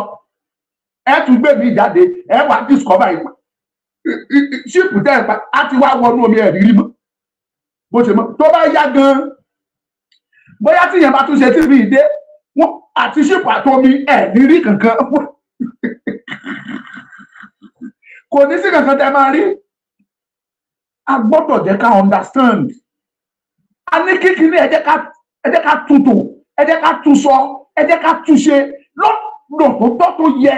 Ẹ tún gbé mi jáde, ẹ wá discover ìpa. Ṣípù tẹ́ ẹ̀ pa, á ti wá wọnú omi ẹ̀ rírí mọ́. Bó ṣe mọ́, tó bá yá gan-an, bóyá tí ìyẹn bá tún ṣe tí mi dé, àti ṣípù àtomi ẹ̀ ní rí kankan. Kò ní sí kankan tẹ́ máa rí. A gbọ́dọ̀ jẹ́ ká understand. A ní kíkiní, ẹ jẹ́ ká tutù, ẹ jẹ́ ká tún sọ, ẹ jẹ́ ká túnṣe lọ́nà tó tọ́ tó yẹ.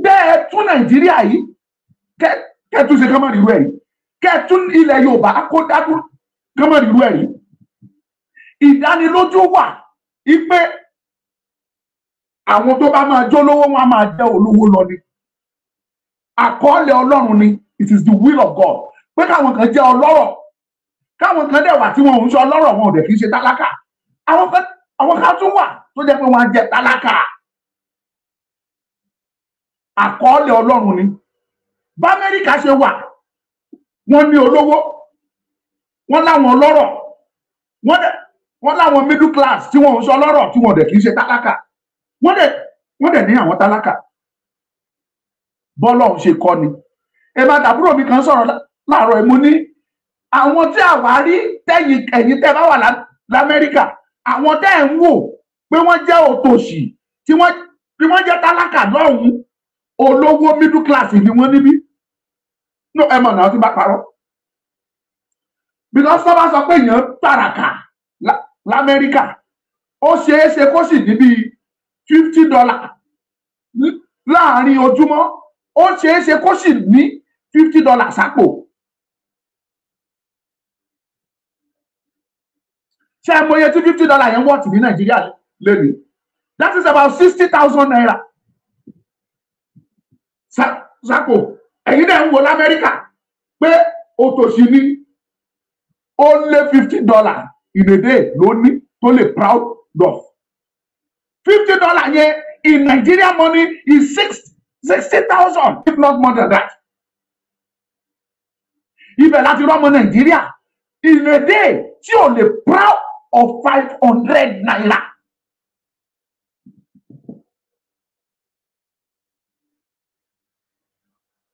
Bẹ́ẹ̀ tún Nàìjíríà yìí, kẹ́ tún ṣe kán mọ́ rírú ẹ̀ yìí, kẹ́ tún ilẹ̀ Yorùbá kó dájú kán mọ́ rírú ẹ̀ yìí. Ìdánilójú wà wípé àwọn tó bá máa jólówó wọn á máa jẹ́ olówó lọ ni. Àkọọ́lẹ̀ Ọlọ́run ni, it is the will of God. Pé káwọn kan jẹ́ ọlọ́rọ̀, káwọn kan dẹ̀ wà tí wọn ò ń ṣe ọlọ́rọ̀, wọn ò dẹ̀ kì í ṣe tálákà. Àwọn kan tún wà tó jẹ́ pé wọ́n á jẹ́ tálákà. Àkọọ́lẹ̀ Ọlọ́run ni. Bá Amẹ́ríkà ṣe wà, wọ́n ní olówó, wọ́n láwọn ọlọ́rọ̀, wọ́n láwọn middle class tí wọ́n ń ṣe ọlọ́rọ̀ tí wọ́n dẹ̀ kì í ṣe tálákà. Wọ́n dẹ̀ ní àwọn tálákà. Bọ́lọ̀ ń ṣe kọ́ ni. Èmi àtàbúrò mi kan sọ̀rọ̀ láàárọ̀ ẹ̀, mo ní àwọn tí àwa rí tẹ́yìn ẹ̀yìn tẹ́ bá wà l'Amẹ́ríkà, àwọn tẹ́ ẹ̀ ń wò pé wọ́n jẹ́ òtòṣì tí wọ́n jẹ́ tálákà lọ́hùn-ún, olówó middle class ni wọ́n níbí. No, ẹ mọ̀ náà tí bá parọ́. Because tó bá sọ pé èèyàn tàràkà l'Amẹ́ríkà, ó ṣeé ṣe kó sì ní bíi $50 láàrin ojúmọ́, ó ṣeé ṣe kó sì ní $50 sápò. Ṣé ẹ mọye tí $50 yẹn wọ́ọ̀tì ní Nàìjíríà lónìí? That is about 60,000 naira sápò. Ẹ̀yin náà ń wo l'Amẹ́ríkà pé òtòṣì ni, ó lé $50 in a day ló ní tó lè proud of. $50 yẹn in Nigeria money is 60,000, if not more than that. Ibẹ̀ láti rọ́mọ Nàìjíríà in a day tí ò lè proud of 500 naira.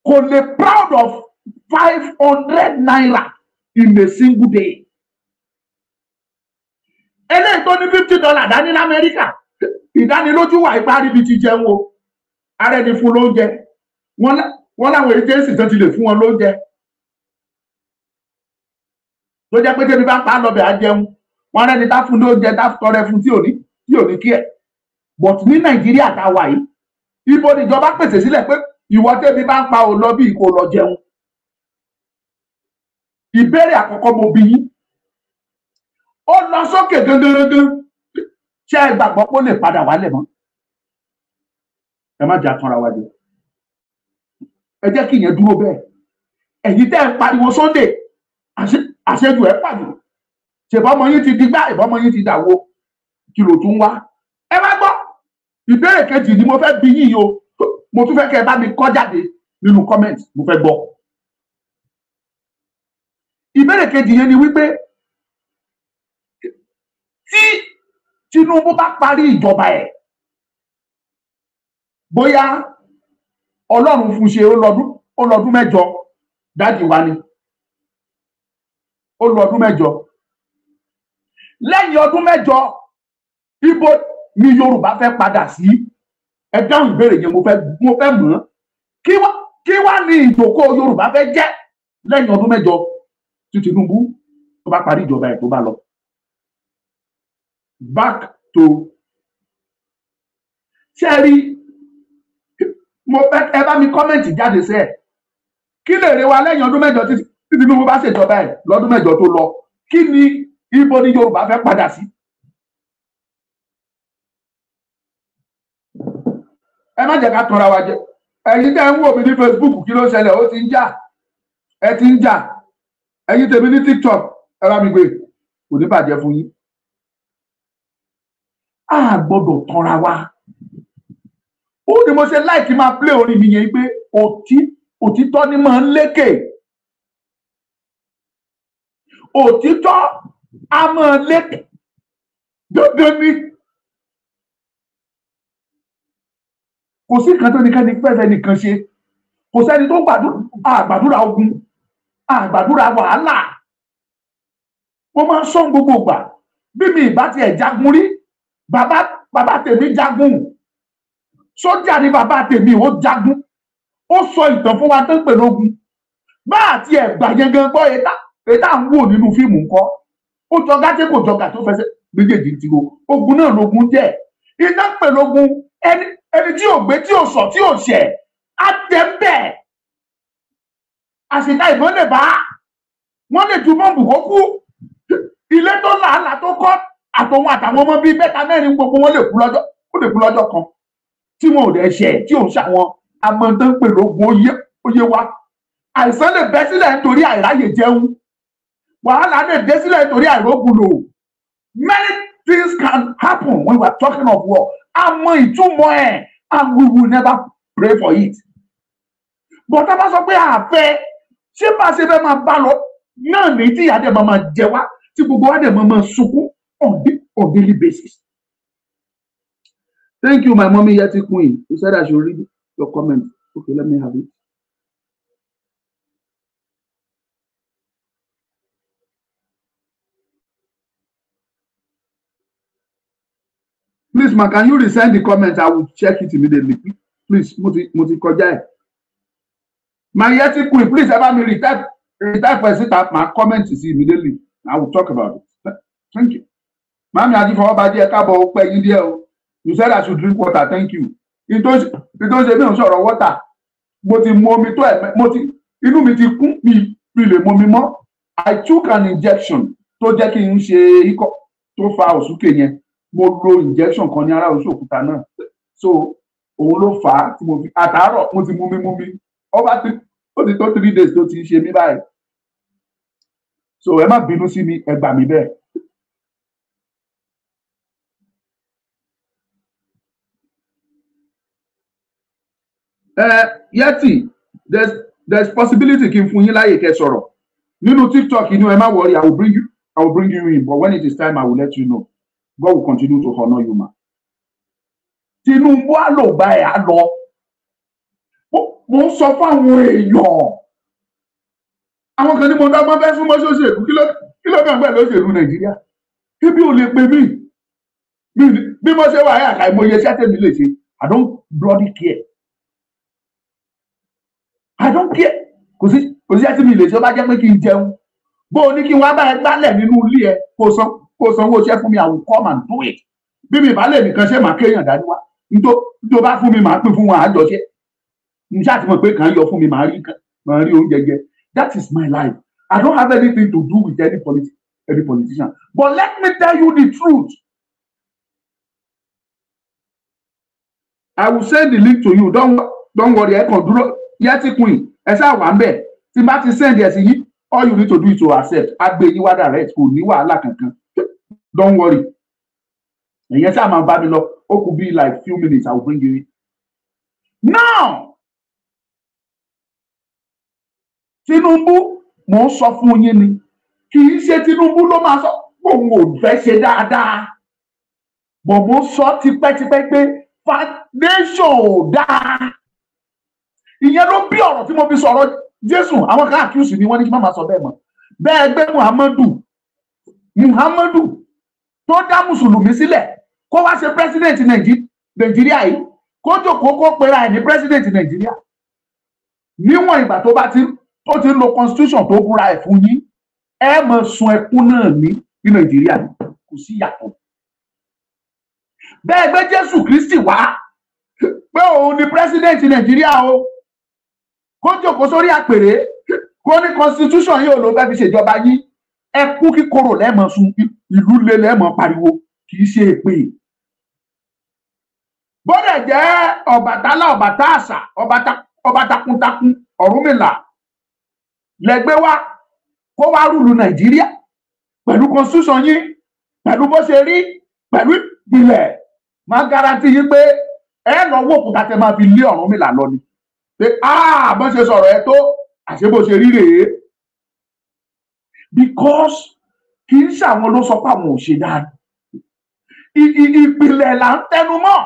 Kò lè proud of 500 naira in a single day. Eléyìí tó ní $50 dání l'Amẹ́ríkà, ìdánilójú wà ipá ríbi ti jẹun o. Ààrẹ ni fún lóúnjẹ. Wọ́n láwọn agency tó ti lè fún wọn lóúnjẹ. Tó jẹ́ pé tẹ́bi bá pa á lọ́bẹ̀ á jẹun. Wọ́n rẹ́ni tá fún lóúnjẹ tá tọrẹ fún tí ò ní kí ẹ̀. But ní Nàìjíríà tá a wà yìí, ibo níjọba pèsè sílẹ̀ pé ìwọ tẹ́bi bá ń pa ò lọ bí kò lọ jẹun. Ìbéèrè àkọ́kọ́ mo bi yín. Ó lọ sókè gangan. Ṣé ẹ gbàgbọ́ pé ó lè padà wálẹ̀ mọ́? Ẹ má jà tanra wa jẹ. Ẹ jẹ́ kí ìyẹn dúró bẹ́ẹ̀. Ẹ̀yin tẹ́ ẹ pariwo Sunday, àṣejù ẹ̀ pàjù. Ṣèbọ́mọ yín ti digbá, ìbọ́mọ yín ti dàwó. Kí ló tún wá? Ẹ má gbọ́. Ìbéèrè kejì ni mo fẹ́ bi yín o. Mo tún fẹ́ kẹ́ ẹ bá mi kọ jáde nínú comment, mo fẹ́ gbọ́. Ìbéèrè kejì yẹn ni wípé tí Tinubu bá parí ìjọba ẹ̀, bóyá Ọlọ́run fún ṣe ó lọ́dún mẹ́jọ, dájì wa ni ó lọ́dún mẹ́jọ. Lẹ́yìn ọdún mẹ́jọ, ibo ni Yorùbá fẹ́ padà sí? Ẹ dáhùn ìbéèrè yẹn, mo fẹ́ mọ̀. Kí wá ní ìjókòó Yorùbá fẹ́ jẹ́ lẹ́yìn ọdún mẹ́jọ tí Tinubu tó bá parí ìjọba ẹ̀ tó bá lọ? Back to ṣe rí, mo fẹ́ ẹ bá mi kọ́mẹ̀ntì jáde sẹ́ ẹ̀. Kí lè rè wa lẹ́yìn ọdún mẹ́jọ tí Tinubu bá ṣèjọba ẹ̀ lọ́dún mẹ́jọ tó lọ? Kí ni ibo ni Yorùbá fẹ́ padà sí? Ẹ má jẹ́ ká tanra wa jẹ. Ẹ̀yin tẹ́ ń wò mí ní Facebook, kí ló ṣẹlẹ̀? Ó ti ń jà, ẹ ti ń jà. Ẹ̀yin tèmi ní TikTok, ẹ bá mi gbé, kò ní bàjẹ́ fún yín. A gbọ́dọ̀ tanra wa. Ó ní mo ṣe láìkí máa play orin mi yẹn pé òtítọ́ ni máa ń lékè. Òtítọ́ a máa lékè dandan ni. Kò sí nǹkan tó ní kẹ́ni fẹ́fẹ́ nìkan ṣe. Kò sẹ́ni tó gbàdúrà ogun, àgbàdúrà wàhálà. Wọ́n máa ń sọ gbogbo ìgbà. Bí mi ìbá tiẹ̀ jagun rí, bàbá tèmi jagun. Sójà ni bàbá tèmi, ó jagun. Ó sọ ìtàn fún wa tó ń pè lógun. Bá àti ẹ̀gbà yẹn gan gbọ́ ètà ń wò nínú fíìmù ńkọ́. Ó jọgá tí kò jọgà tó fẹsẹ̀ méjèèjì ti ro. Ogun náà lógun jẹ́. Iná ń pè lógun, ẹni tí ò gbé, tí ò sọ, tí ò ṣẹ̀, á tẹ̀ ń bẹ̀. Àṣìta ìbọn lè bá. Wọ́n lè ju bọ́ǹbù kó kú. Ilé tó làálàá tó kọ́ àtòun àtàwọn ọmọ bíi mẹ́ta mẹ́rin gbogbo wọn lè kú lọ́jọ́, ó lè kú lọ́jọ́ kan. Tí wọn ò dẹ̀ ṣẹ̀, tí ò ń ṣàwọn amọ̀ntán pè lógun ó yé wa. Àìsàn lè bẹ́ sílẹ̀ nítorí àìráyè jẹun. Wàhálà lè dé sílẹ̀ nítorí àìrógun lò. Many things can happen when we are talking of war. Àmọ́ ìtumọ̀ ẹ̀, and we will never pray for it. But tá bá sọ pé àfẹ́, ṣé bá ṣe fẹ́ máa bá lọ náà ní tí ìyá dẹ̀ máa jẹ wá, tí gbogbo wa dẹ̀ máa sunkún on daily basis. Thank you, my mommy Yeti Queen. You said I should read your comment. Okay, let me have it. Please, ma, can you resend the comment? I will check it immediately. Please, mo ti kọjá ẹ̀. My Yeti Queen, please, ẹ bá mi retype ẹ síta, màá comment sí immediately. I will talk about it. Thank you. Mami Ajífọwọ́bajẹ́, ẹ káàbọ̀, ó pẹ́ yín díẹ̀ o. You said I should drink water. Thank you. Ìtò ṣe mi ò sọ̀rọ̀ water. Mo ti mu omi tó ẹ̀, mo ti, inú mi ti kún, mi lè mu omi mọ́. I took an injection tó jẹ́ kí n ṣe ikọ́ tó fa òsúkè yẹn. Mo lo injection kan ní ara oṣù òkúta náà. So òun ló fà á tí mo fi àtàárọ̀ mo ti mú mi. Ó ti tó 3 days tó ti ṣe mí báyìí. So ẹ má bínú sí mi, ẹ gbà mí bẹ́ẹ̀. Yeti, there's possibility kí n fún yín láyè kẹ́ sọ̀rọ̀ nínú TikTok inú, ẹ má worry, I will bring you in, but when it is time I will let you know. God will continue to honour you, ma. Tinubu á lò bá ẹ̀ á lọ. Mo ń sọ fún àwọn èèyàn, àwọn kan ní mo dágbọ́n fẹ́ súnmọ́ sóṣèlú, kí ló kàn pẹ̀lú òṣèlú Nàìjíríà? Ibi ò lè pè mí bí mo ṣe wà ẹ̀ àkàìmọye iṣẹ́ tèmi lè ṣe. I don't bloody care. I don't care. Kò sí ẹtí mi lè ṣe, ó bá jẹ́ pé kí n jẹun. Bó o ní kí n wá bá ẹ gbálẹ̀ nínú ilé ẹ, kó sanwó iṣẹ́ fún mi, I will come and do it. Bí mi bá lè nìkan ṣe, màá kéèyàn dání wá. Tó bá fún mi, màá pín fún wọn, àjọṣe. N ṣáà ti mọ̀ pé kàn yọ fún mi, màá rí oúnjẹ jẹ. That is my life. I don't have anything to do with any politician. But let me tell you the truth. I will send the link to you. Don't worry, ẹ kàn dúró. Yeti Queen, ẹ ṣáà wà ń bẹ̀. Tí n bá ti send ẹ sí yín, all you need to do is to accept. Agbe yín wá direct, kò ní wàhálà kankan. Don't worry. Ẹ̀yẹn ṣáà máa bá mi lọ. Ó kù bí like few minutes, I will bring you in. Now, Tinubu, mò ń sọ fún yín ni, kì í ṣe Tinubu ló máa sọ pé òun ò fẹ́ ṣe dáadáa. Bọ̀ mo sọ tipẹ́tipẹ́ pé foundation ò dáa. Ìyẹn ló bí ọ̀rọ̀ tí mo fi sọ̀rọ̀ Jésù. Àwọn kan accuse mi, wọ́n ní kí má máa sọ bẹ́ẹ̀ mọ́. Bẹ́ẹ̀ gbé Muhammadu tó dá mùsùlùmí sílẹ̀ kó wá ṣe president Nàìjíríà yìí, kó jókòó kó pera ẹ̀ ní president Nàìjíríà. Níwọ̀n ìgbà tó bá ti ń lo constitution tó búra ẹ̀ fún yín, ẹ máa sun ẹkún náà ní Nàìjíríà, kò sí ìyàtọ̀. Bẹ́ẹ̀ gbé Jésù Kristi wá pé òun ni president Nàìjíríà o, kó jókòó sórí àpèrè kó ní constitution yìí ò ló fẹ́ fi ṣèjọba yín, ẹkún kíkorò lẹ́mọ̀ sun, ìlú lé lẹ́mọ̀ pariwo, kì í ṣe èpè. Bódẹ̀ jẹ́ Ọbàtálá, Ọbàtá àṣà, ọba takuntakun Ọ̀rúnmìlà lẹ́gbẹ́ wá kó wá rúlu Nàìjíríà pẹ̀lú constitution yín, pẹ̀lú bó ṣe rí, pẹ̀lú ìpìlẹ̀, máa garanti yín pé ẹ lọ wó òkúta tẹ máa fi lé Ọ̀rúnmìlà lọ ni. Pé bó ṣe sọ̀rọ̀ ẹ tó, àṣé bó ṣe rí rèé. Because kì í ṣàwọn ló sọ pé àwọn ò ṣe dáadáa. Ìpìlẹ̀ là ń tẹnu mọ́.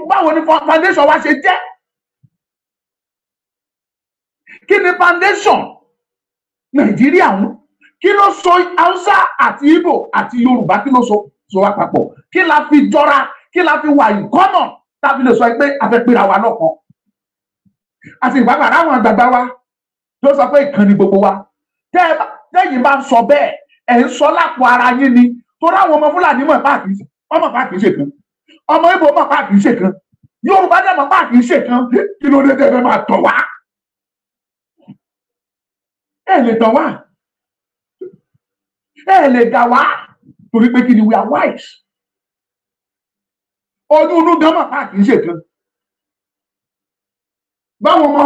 Báwo ni foundation wa ṣe jẹ́? Kí ni foundation Nàìjíríà ń? Kí ló so Hausa àti Igbo àti Yorùbá, kí ló so wá papọ̀? Kí la fi jọra? Kí la fi wà in common? Tàbí lè sọ pé a fẹ́ pera wa lọ́kan. Àti ìpápá àwọn àgbààgbà wa tó sọ pé ìkànnì gbogbo wa. Tẹ́yìn bá ń sọ bẹ́ẹ̀, ẹ̀ ń sọ lápò ara yín ni. Torí àwọn ọmọ Fúlàní mọ̀ páàkì, ọmọ páàkì ṣe kan. Ọmọ Ìgbò mọ̀ páàkì ṣe kan. Yorùbá dẹ̀ mọ̀ páàkì ṣe kan. Kí ló dé tẹ́ fẹ́ máa tọ̀ wá? Ẹ lè tọ̀ wá. Ẹ lè gà wá. Torí pé kí ni, we are wise. Ọdún inú gan mọ̀ páàkì ṣe kan. Báwọn ọmọ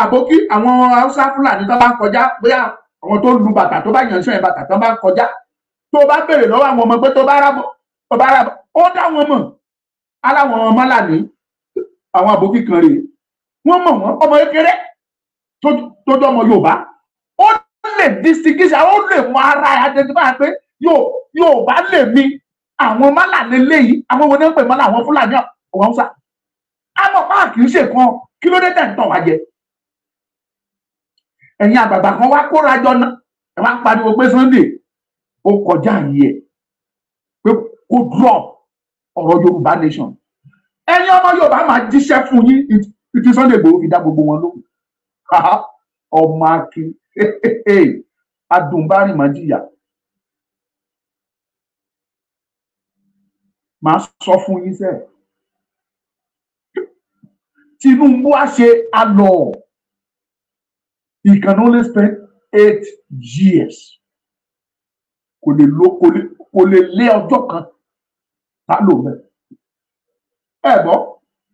àbókí, àwọn Haúsá Fúlàní tó bá ń kọjá, bóyá àwọn tó lu bàtà tó bá yàn sẹ́yìn bàtà tó bá ń kọjá, tó bá béèrè lọ́wọ́ àwọn ọmọ pé tó bá rábọ̀, ó dá wọn mọ̀. Aláwọn ọmọ làní, àwọn àbókí kan rèé, wọ́n mọ̀ wọ́n, ọmọ kékeré tó dọ́mọ Yorùbá, ó lè distinguish, ó lè mọ ara ẹ̀ identify pé Yorùbá lè mi. Àwọn mọ́là lélẹ́yìí, àwọn wo ni wọ́n pè mọ́là? Àwọn Fúlàní, àwọn Haúsá. Àmọ́ páàkì ń ṣe kan, kí ló dé tẹ̀ ń tàn wá jẹ? Ẹ̀yin àgbààgbà kan wá kóra jọ náà, ẹ wá pariwo pé Sunday ó kọjá yìí ẹ̀, pé kó drop ọ̀rọ̀ Yorùbá nation. Ẹ̀yin ọmọ Yorùbá máa jíṣẹ́ fún yín títí Sunday Igboho fi dá gbogbo wọn lóhùn. Ọmọ akin adùnbárìn máa jìyà. Máa sọ fún yín sẹ́ẹ̀. Tinubu á ṣe alọ. He can only spend 8 years. Kò lè lo kò lè lé ọjọ́ kan tá lò mẹ́. Ẹ gbọ́,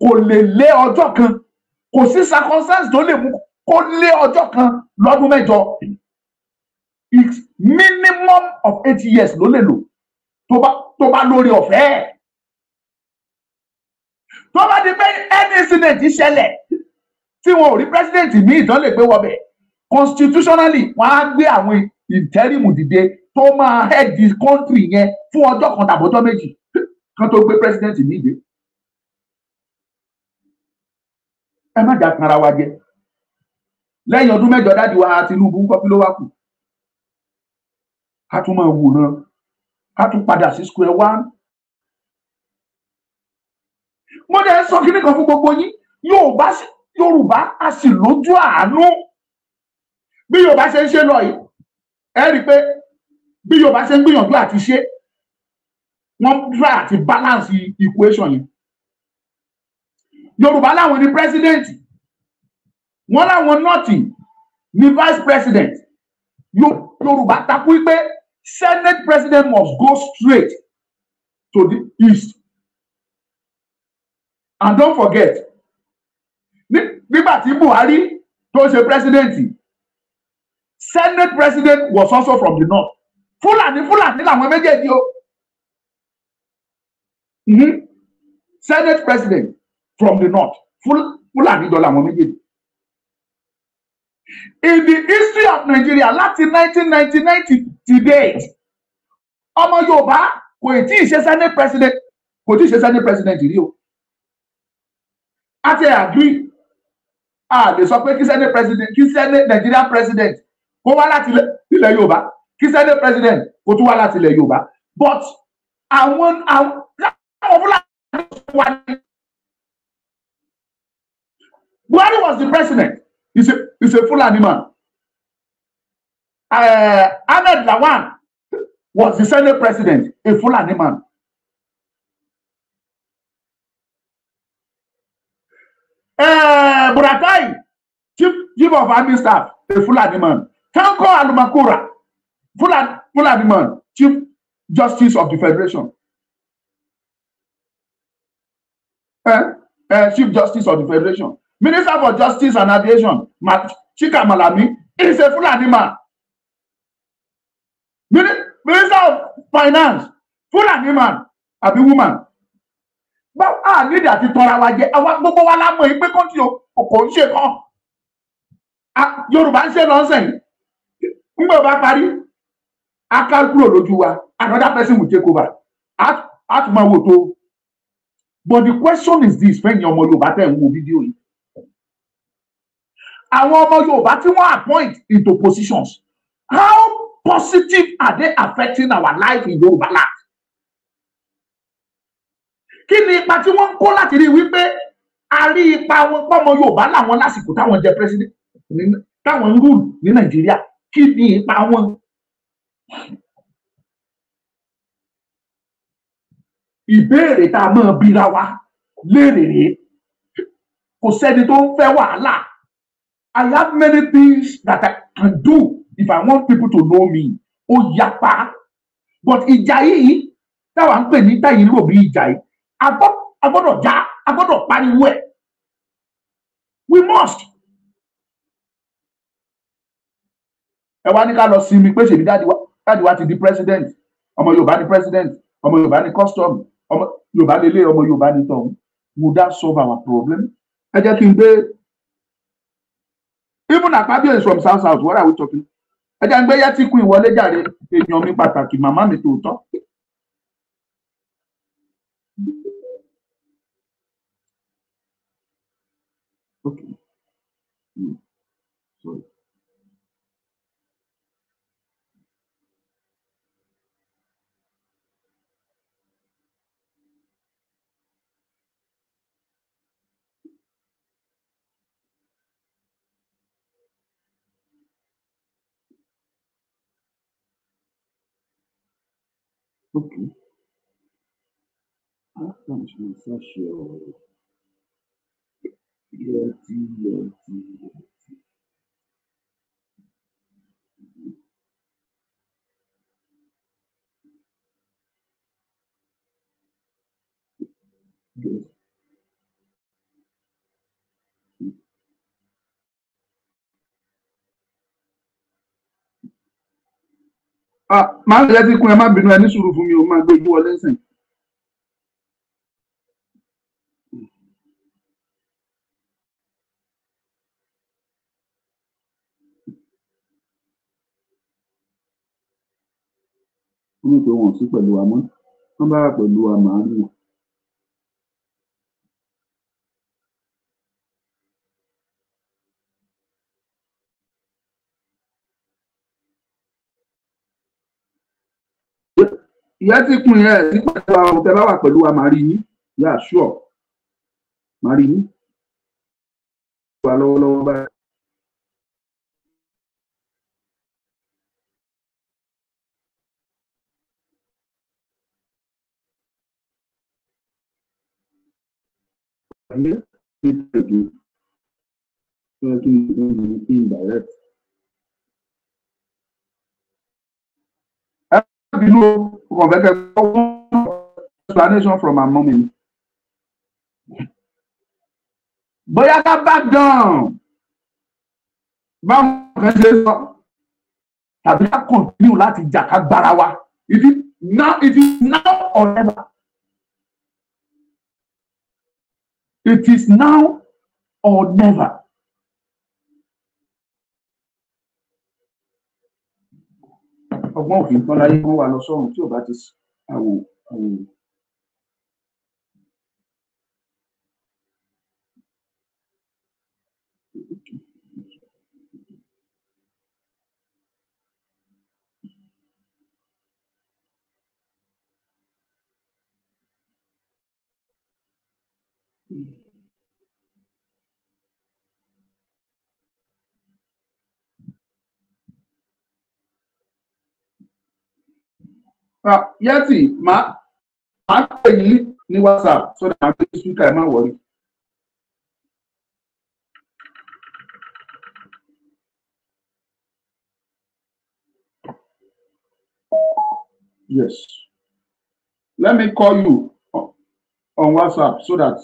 kò lè lé ọjọ́ kan. Kò sí circumstance tó lè mú kó lé ọjọ́ kan lọ́dún mẹ́jọ. It's minimum of 8 years ló lè lò tó bá lórí ọ̀fẹ́. Tó bá di pé any incident ṣẹlẹ̀ tí wọn ò rí president míì tán lè gbé wọbẹ̀, constitutionally wọ́n á gbé àwọn interim dìde tó máa head the country yẹn fún ọjọ́ kan tàbí ọjọ́ méjì kan tó gbé president míì dé. Ẹ má jà kanra wa jẹ. Lẹ́yìn ọdún mẹ́jọ dájú wa Tinubu ń kọ́ kí ló wá kù? Ká tún máa wòran, ká tún padà sí square one. Mo dẹ̀ sọ kíní kan fún gbogbo yín, Yorùbá a sì lójú àánú. Bí Yorùbá ṣe ń ṣe lọ yìí, ẹ rí i pé bí Yorùbá ṣe ń gbìyànjú àti ṣe, wọ́n try àti balance equation yẹn. Yorùbá láwọn ní president, wọ́n láwọn nọ́ọ̀tì ní vice president. Yorùbá takú pé Senate president must go straight to the east. And don't forget, nígbà tí Buhari tó ṣe president, Senate president was also from the north. Fúlàní Fúlàní làwọn méjèèjì o. Senate president from the north, Fúlàní jọ làwọn méjèèjì. In the history of Nigeria láti 1999 to date, ọmọ Yorùbá kò tí ì ṣe Senate president, kò tí ì ṣe Senate president rí o. A ti agree, a lè sọ pé kí Senate president, kí Senate Nigerian president kó wá láti ilẹ̀ Yorùbá, kí Senate president kó tún wá láti ilẹ̀ Yorùbá, but àwọn Fúlàní wà ní. Buhari was the president. He's a Fulani man. Ahmed Lawan was the Senate president, a Fulani man. Buratai, chief of army staff, a Fulani man. Tanko Alumakura, Fulani man, chief justice of the federation. Chief justice of the federation. Minister for Justice and Aviation, Chika Malami, is a Fulani man. Minister of Finance, Fulani man, àbí woman. But a need àti tọra wa jẹ, àwa gbogbo wa la mọ̀ pé kọ́ńtì kò ń ṣe kan. Yorùbá ń ṣe lọ́sẹ̀ yìí. Ngbà bá parí, a ká kúrò lójú wa, another person will take over. A tún máa wò tó. But the question is this, fẹ́yìn ọmọ Yorùbá tẹ̀ ń wo fídíò yìí. Àwọn ọmọ Yorùbá tí wọ́n appoint into positions, how positive are they affecting our life in Yorùbá land? Kí ni ipa tí wọ́n ń kó láti rí wípé a rí ipa wọn pọ́mọ Yorùbá làwọn lásìkò táwọn jẹ president, táwọn ń rule ní Nàìjíríà? Kí ni ipa wọn? Ìbéèrè tá a máa bira wa léèrè rèé. Kò sẹ́ni tó ń fẹ́ wàhálà. I have many things that I can do if I want people to know me. Ó yapa. But ìjà yìí táwa ń pè ní táyì rò bí ìjà yìí, a gbọ́dọ̀ já, a gbọ́dọ̀ pariwo ẹ̀. We must. Ẹ wá ní ká lọ sinmi pé ṣèbí dáàdi wa ti di president, ọmọ Yorùbá ní president, ọmọ Yorùbá ní custom, ọmọ Yorùbá lélẹ̀, ọmọ Yorùbá ní tọ̀hún. Would that solve our problem? Ẹ jẹ́ kí n gbé. Even Akpabio is from South South. What are we talking? Ẹ jẹ́ n gbé Yẹtí Queen wọlé jàre, èèyàn mi pàtàkì, màmá mi tòótọ́. Okay. Sorry. Okay. Ah, báwo ṣe máa ṣe ọ̀rọ̀ Yẹtí, Yẹtí, Yẹtí. Yes. Ah, máa ń yẹtí kún, ẹ má bínú, ẹ ní sùúrù fún mi, o máa gbé ojú wọlé sìn. Wọ́n ní pé wọn ò sí pẹ̀lú wa mọ́, wọ́n bá wà pẹ̀lú wa màá rí wọn. Ìyá tí kún yẹn sí pẹ̀lú wa, tẹ bá wà pẹ̀lú wa màá rí yín. Yeah, sure, màá rí yín. Wà lọ́wọ́lọ́wọ́ báyìí. Indirect. Ẹ má bínú o, kàn fẹ́ kẹ́ gbọ́ explanation from her mommy. Bóyá ká back down báwọn kan ṣe sọ, tàbí ká continue láti jà ká gbára wa. It is now or never. It is now or never. Ọgbọ́n òfin tán láyé, wọ́n wà lọ sọ́run tí ò bá ti àwò àwò. Yẹtì, máa pè yín ní WhatsApp so that màá gbé speaker, ẹ má worry. Yes. Let me call you on WhatsApp so that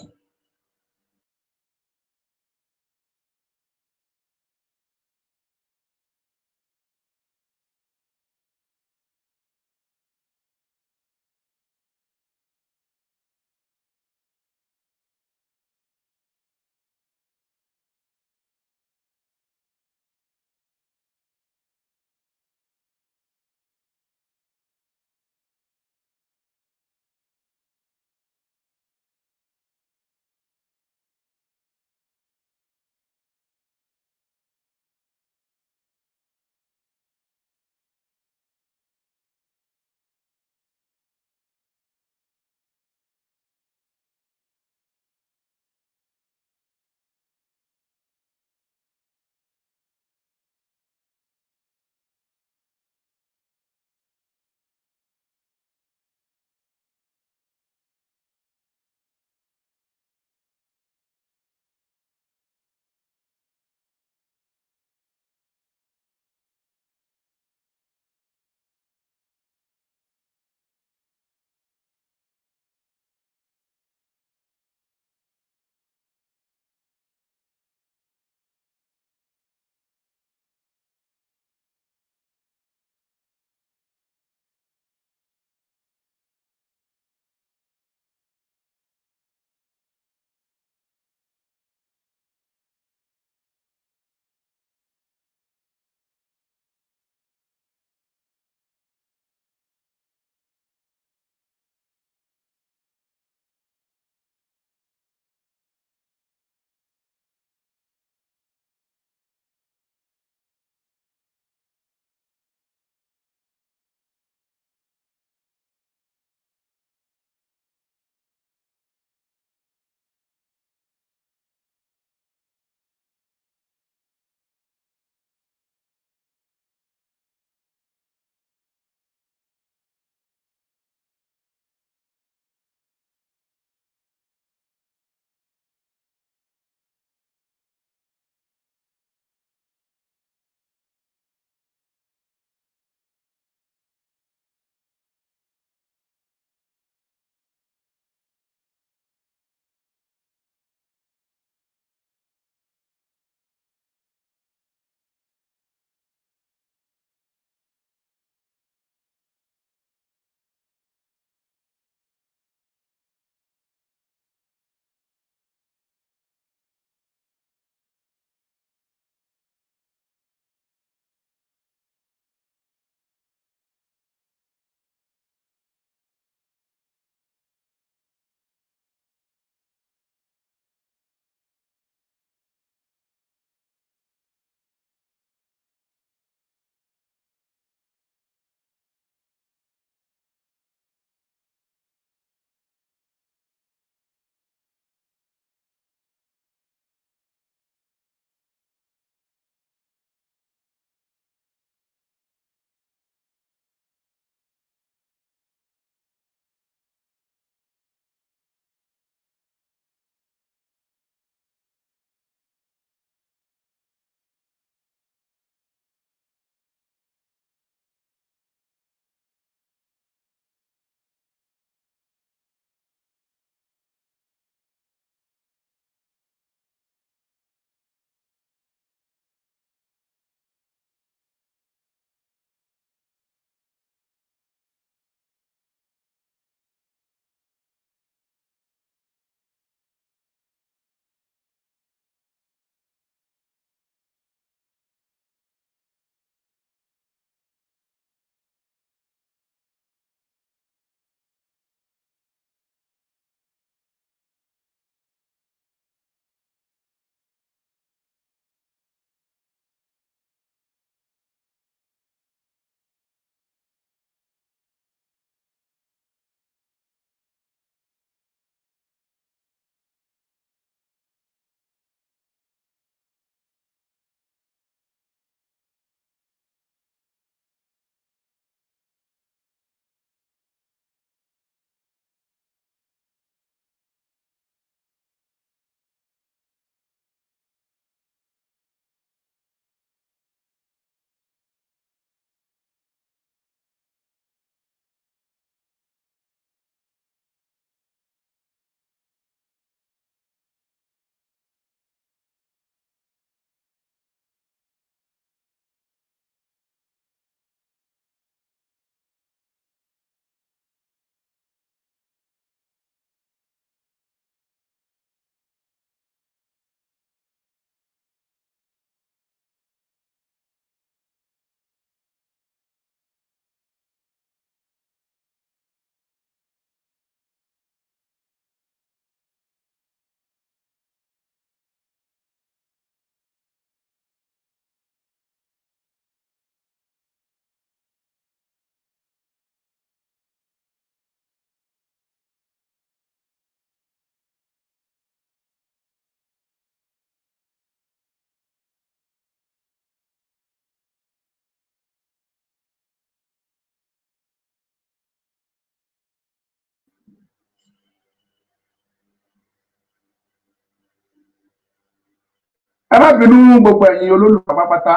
Ẹ má bínú gbogbo ẹ̀yin olólùfẹ́ pátápátá,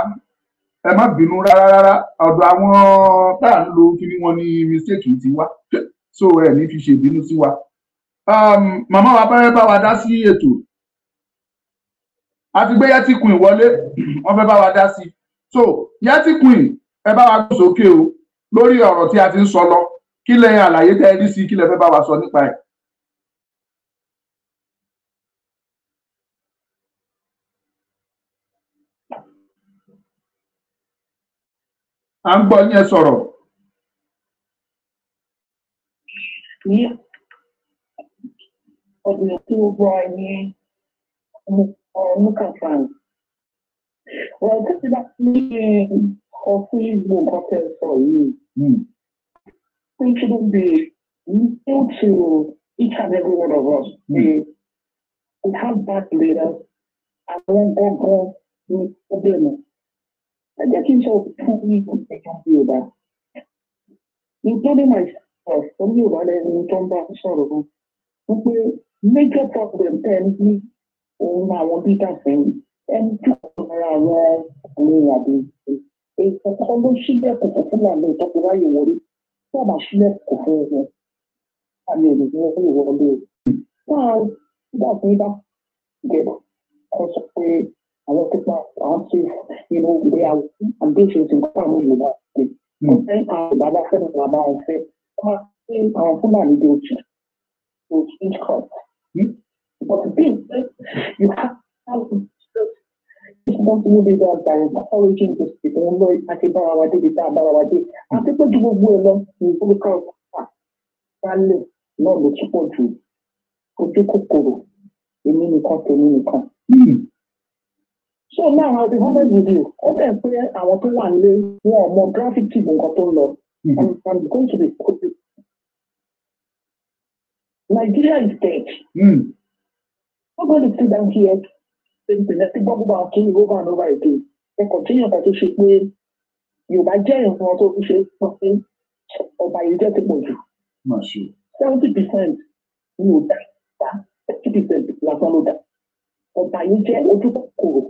ẹ má bínú rárá rárá. Ọ̀dọ̀ àwọn tá à ń lo kíní wọn ní mistake ti wá, so ẹ ní fi ṣe ìbínú sí wa. Màmá wa fẹ́ bá wa dá sí ètò, àti gbé Yẹtí Queen wọlé, wọ́n fẹ́ bá wa dá sí. So Yẹtí Queen, ẹ bá wa gbé sókè o lórí ọ̀rọ̀ tí a ti ń sọ lọ. Kí lẹ àlàyé tẹ́ ẹ rí sí, kí lẹ fẹ́ bá wa sọ nípa ẹ̀? À ń gbọ́ yín, ẹ sọ̀rọ̀. Ní ọdún tí ó gbọ́ ẹni ọmọ fan. Wọ́n tó ti bá ní ọ̀fun ìgbò nǹkan tẹ́ sọ yìí. It shouldn't be new to each and every one of us. We have bad leaders. Àwọn gangan ní problem. Ẹ jẹ́ kí n sọ fún yín, ẹ̀yàn Yorùbá, including myself, oní Yorùbá lẹ́nu tó ń bá sọ̀rọ̀ wípé major problem tẹ́ ẹ ní òun àwọn leaders ẹ̀yìn ẹni tí kò lára àwọn àwọn àbí èèyàn kan ló ṣílẹ̀kùn fún Fúlàní ìtọ́jú ráyè wọlé. Tí wọ́n bá ṣílẹ̀kùn fún wọn, àmì òdòdó ráyè wọlé o. Táwọn leaders ní bá gẹ̀rọ kan sọ pé àwọn tó pa àwọn tí they are ambitious nǹkan àwọn Yorùbá ṣe. Ọ̀sẹ̀ àwọn Yorùbá bá fẹ́ nípa bá wọn fẹ́. Wọ́n máa ṣe àwọn Fúlàní dé ojú to change course. But this, you have responsible leaders that are encouraging these people. Wọ́n lọ àti bára wa dé ibi tá a bára wa dé. Àti pé ju gbogbo ẹ lọ, ní ìfowópamọ́ wálẹ̀ náà ló tún pọ̀ jù, ojú kòkòrò, èmi nìkan, tèmi nìkan. So now I'll be honest with you. Ó bẹ̀ pé àwọn tó wà nílé wọn ò mọ gravity nǹkan tó ń lọ. I'm going to be quick. Nigeria is dead. I'm going to sit down here same thing. Ẹ ti gbọ́ gbogbo àwọn kìíní over and over again. Ẹ continue nǹkan tó ṣe pé Yorùbá jẹ́ nǹkan tó fi ṣe pé ọba yìí jẹ́ ti pọ̀ jù. 70% ní ò dá, 30% lásán ló dá. Ọba yìí jẹ́ ojú kòkòrò.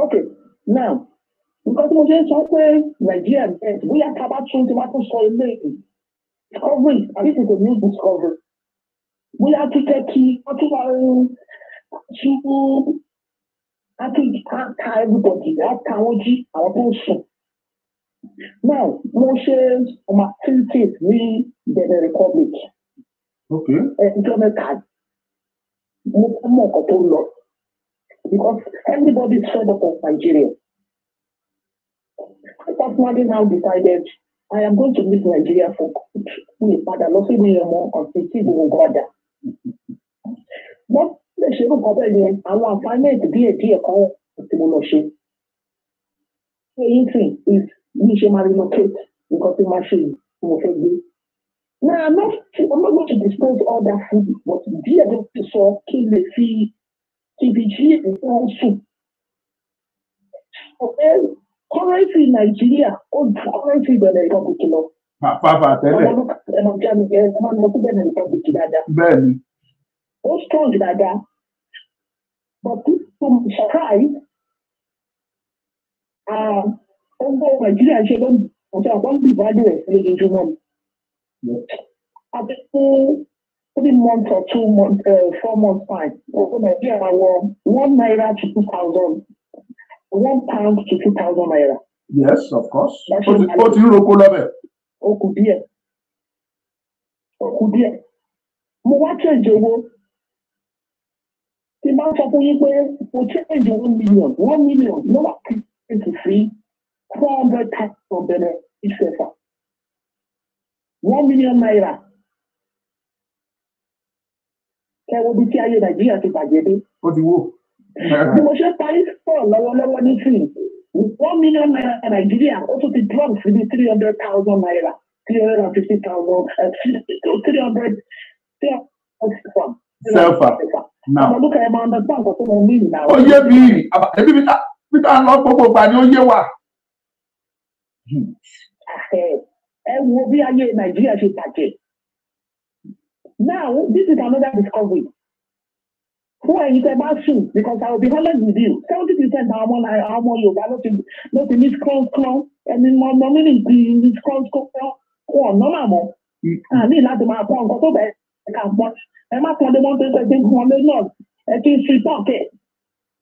Okay, now, nǹkan tí mo ṣe ń sọ pé Nàìjíríà dead, bóyá ká bá tún tí wọ́n tún sọ ilé discovery, and this is a new discovery. Bóyá tún jẹ́ kí wọ́n tún máa ń tún á tún ká everybody, á ta wọ́n jí àwọn tó ń sùn. Now, mo ṣe some activities ní Benin Republic. Ẹjọ́ mẹ́ta, mo fẹ́ mọ̀ nǹkan tó ń lọ because everybody is fed up of Nigeria. I personally now decided I am going to leave Nigeria for good. Mi padà lọ sí mi ọmọ ọ̀sìn tí gbogbo nǹkan dà. Wọ́n lè ṣe nǹkan bẹ́ẹ̀ yẹn, àwọn assignment díẹ̀ díẹ̀ kan tí mo lọ ṣe. Eyín tì is bí ṣe máa relocate nǹkan tí máa ṣe tí mo fẹ́ gbé. Now, I'm not going to dispose all that food, but díẹ̀ ló ti sọ kí n lè fi kí n fi jí nǹkan sùn. Ọ̀pẹ currency Nàìjíríà ó ju currency Benin Republic lọ. Pàápàá tẹ́lẹ̀. Ọmọ ẹ máa jẹ́ mi, ẹ máa lọ sí Benin Republic dáadáa. Bẹ́ẹ̀ni. Ó strong dáadáa. But to my surprise, owó Nàìjíríà ṣe ló ń ọjọ́ àwọn ń value ẹ̀ lójoojúmọ́ ni. Àti fún 3 months or 2 months, 4 months time, owó Nàìjíríà máa wọ ₦1 to 2,000, £1 to ₦2,000. Yes, of course. Ó ti ń roko lọ́bẹ̀. Ó kù díẹ̀. Ó kù díẹ̀. Mo wá change owó. Tí n bá sọ fún yín pé mo change 1 million, 1 million ló wà kí n sí 400,000 Benin CFA. ₦1 million. Kẹ́ wo bí tí ayé Nàìjíríà ti bàjẹ́ dé. Ó ti wó. Bí mo ṣe parí sọ̀rọ̀ lọ́wọ́lọ́wọ́ nísìnyí, ₦1 million Nàìjíríà ó tún ti drop sí bí ₦300,000, 350,000, 300 CFA. CFA. Now. Ọmọlúkà, ẹ máa understand nǹkan tó mọ mí nìyà. Ó yé mi, ẹbí mi bí tá ń lọ gbogbo ìgbà ni ó yé wa. Ẹ wo bí ayé Nàìjíríà ṣe bàjẹ́. Now, this is another discovery. Fún ẹ̀yin tẹ́ bá sùn, because I will be honest with you, 70% àwọn ọmọ àwọn ọmọ Yorùbá ló ti ní skọ́nskọ́n. Ẹni ọmọ mi ní ti ní skọ́nskọ́n, wọn normal mọ́. Àní láti máa kọ́ nǹkan tó bẹ̀rẹ̀ ká pọ́n. Ẹ má pọ́n lé wọ́n tó ṣe gbé wọn lé náà. Ẹ ti fi tọ́kẹ̀.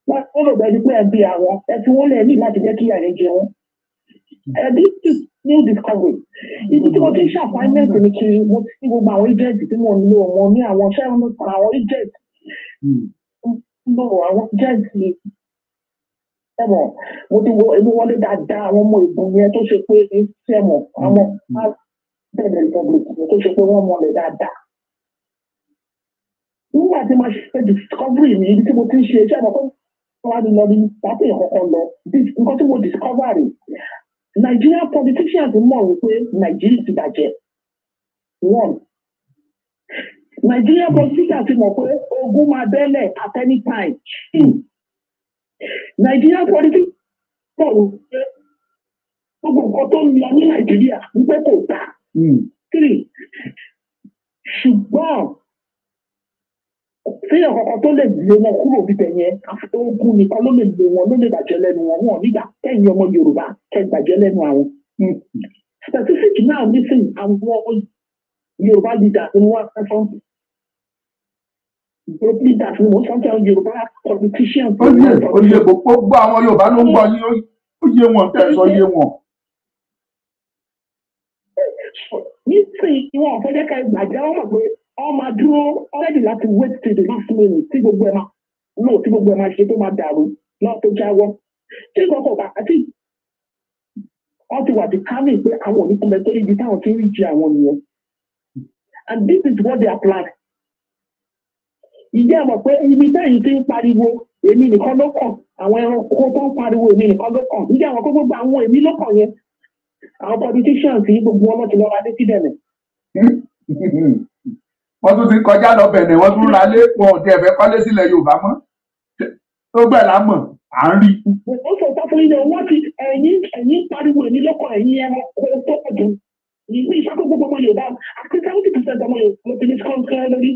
Wọ́n rò bẹ́ẹ̀ ni pé ẹ bí àwọn. Ẹ fi wọ́n lẹ̀ ní láti jẹ́ kí ìyà yẹn jẹ wọ́n. Ẹ this is new discovery. Ibi tí mo ti ń ṣe appointment mi kiri, mo ti ní gbogbo àwọn agent tí mo ń lò, mo ní àwọn ṣẹ́wọ̀n, àwọn agent lò, àwọn agent ẹ̀mọ̀ mo ti wo èmi wọlé dáadáa, àwọn ọmọ ìbùn yẹn tó ṣe pé ṣẹ̀mọ̀, àwọn Benin Republic yẹn tó ṣe pé wọ́n mọlẹ̀ dáadáa. Nígbà tí mo ṣe discovery mi, ibi tí mo ti ń ṣe iṣẹ́ mọ̀ pé wọ́n á ní lọ ní pápẹ́ ìkọ̀kọ̀ lọ. Nǹkan tí mo discover rè, Nigerian politicians mọ̀ wípé Nàìjíríà ti bàjẹ́. One, Nigerian politicians ti mọ̀ pé ogun máa bẹ́lẹ̀ at any time. Two, Nigerian politicians mọ̀ wípé gbogbo nǹkan tó ń lọ ní Nàìjíríà wípé kò dáa. Three, ṣùgbọ́n séèyàn kankan tó lè lé wọn kúrò bíbẹ̀ yẹn, ogun nìkan ló lè lé wọn, ló lè bàjẹ́ lẹ́nu wọn. Wọn nígbà kẹ́yìn ọmọ Yorùbá kẹ́ gbàjẹ́ lẹ́nu àwọn. Specific now nísìnyí, àwọn Yorùbá leaders ni wọ́n fẹ́ fọ́n. Yorùbá leaders ni wọ́n sọ, Yorùbá politicians. Ó yé, ó yé gbogbo àwọn Yorùbá ló ń gbọ́ yín, ó yé wọn, tẹ́ ẹ sọ yé wọn. Nísìnyí, wọn ò fẹ́ jẹ́ ká gbàjẹ́. Wọ́n mọ̀ pé wọ́n máa dúró already láti wait till the last minute tí gbogbo ẹ̀ máa lò, tí gbogbo ẹ̀ máa ṣe tó máa dàrú náà tó jáwọ́. Tí nǹkan bá àti wọ́n ti wà determined pé àwọn ò ní kúnbẹ torí ibi táwọn ti ń rí jẹ àwọn nìyẹn, and this is what they are planning. Ìjẹ́ ẹ mọ̀ pé ibi tẹ́yìn ti ń pariwo èmi nìkan ló kàn, àwọn ẹranko tó ń pariwo èmi nìkan ló kàn, ìjẹ́ àwọn kó gbogbo àwọn èmi ló kàn yẹn, àwọn politicians yìí, gbogbo wọn ti lọ́ra dé síbẹ̀ nì. Wọ́n tún ti kọjá lọ Bẹ̀nẹ̀, wọ́n tún ra lé wọn, ò tiẹ̀ fẹ́ kọ́lé sílẹ̀ Yorùbá mọ́. Tó gbẹ̀ lámọ̀ à ń rí. Ó sọ fún yín, wọ́n ti ẹ̀yin pariwo èmi lọ́kàn, ẹ̀yin ẹranko tó pọ̀ jù ní ìṣàkóso gbogbo ọmọ Yorùbá àti 70% ọmọ Yorùbá ló ti ní skọ́ńskọ́ń lórí.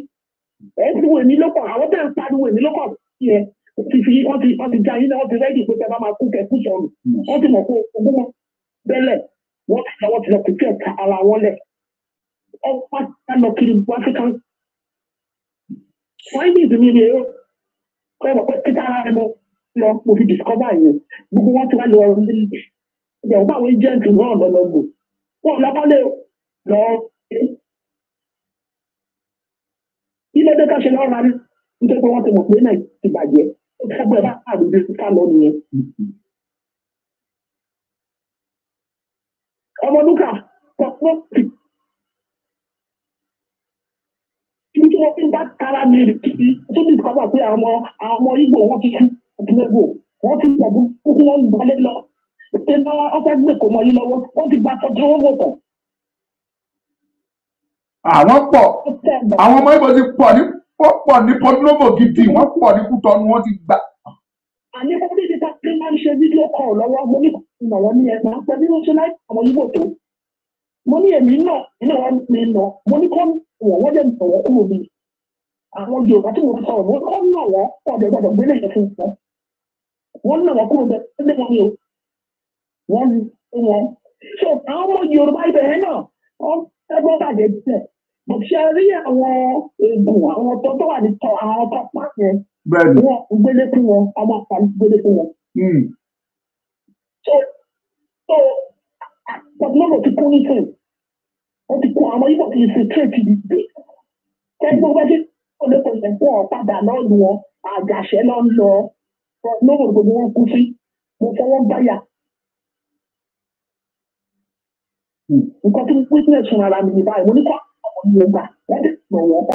Ẹ̀ pariwo èmi lọ́kàn, àwọn tẹ̀ ń pariwo èmi lọ́kàn yẹn ti fi wọ́n ti já yín náà, wọ́n ti ready pé tẹ bá máa kú kẹ́kú sọnù. Wọ́n ti mọ̀ pé ogún wọn bẹ́lẹ̀, wọ́n ti lọ prepare ara wọn lẹ̀. Wọ́n lọ kiri African findings mi ni ó ẹ mọ̀ pé kíkà ara rẹ mo lọ, mo fi discover yẹn. Gbogbo wọn ti wá lọ ìyàwó bá àwọn agent náà lọ lò wọn lọ́kọ́lé lọ ilé dé ká ṣe lọ́ọ́ ra, nítorí pé wọ́n ti mọ̀ pé náà ti bàjẹ́. Ó fẹ́ bẹ́ẹ̀ bá àrùn ká lọ nìyẹn. Ọmọlúkà pọ̀ ibi tí wọ́n fi ń bá kára mi rí tó discover pé àwọn ọmọ Ìgbò wọ́n ti kú ọdúnlẹ́gbò, wọ́n ti pọ̀ burúkú, wọ́n ń gbalé lọ ṣé náà wọ́n fẹ́ gbé kò mọ yín lọ́wọ́, wọ́n ti gba tọ́jú owó tán. Àwọn pọ̀, àwọn ọmọ Ìgbò ti pọ̀ ní pọ̀ ní Porto-Novo gidi, wọ́n pọ̀ ní Kútọ́nù, wọ́n ti gbà. Àní mo ní ibi tá a ti máa ń ṣe video call lọ́wọ́, mo ní kò wọ́n ní ẹ̀ máa pẹ́ bí wọ́n ṣe láì àwọn Ìgbò tó. Mo ní èmi náà nínú wọn mi nà, mo ní kọ́ wọ́n dẹ̀ nà wọ́n kúrò mi. Àwọn Yorùbá tí mo sọ̀rọ̀, mo kọ́ nà wọ́n pọ̀ dẹ̀ gbọ́dọ̀ gbélé yẹn fún wọn. Wọ́n nà wọ́n kúrò bẹ́ẹ̀ lé wọn ni o. Wọ́n lé wọn. So àwọn ọmọ Yorùbá ibẹ̀ yẹn náà, wọ́n fẹ́ bàjẹ́ díẹ̀. Bó ṣe rí àwọn eegun àwọn tó wà ní tọ àwọn tó pa yẹn, wọ́n gbélé fún wọn, ọmọ àpàlù gbélé fún wọn. So Porto-Novo ti kún nísìn, wọ́n ti kún, àwọn Ìgbò ti infiltrate ìdìbò. Kẹ́gbọ́n bá ṣe kó lè fún ọ padà lọ́ọ̀lù wọn, àgàṣẹ́ lọ́ ń lọ Porto-Novo, gbogbo wọn kú sí. Mo fọwọ́ gbáyà. Nǹkan tí mo witness fún ara mi ní báyìí, mo ní kọ́ àwọn ọmọ mi gbà wọ́n dẹ̀ pọ̀ wọ́n.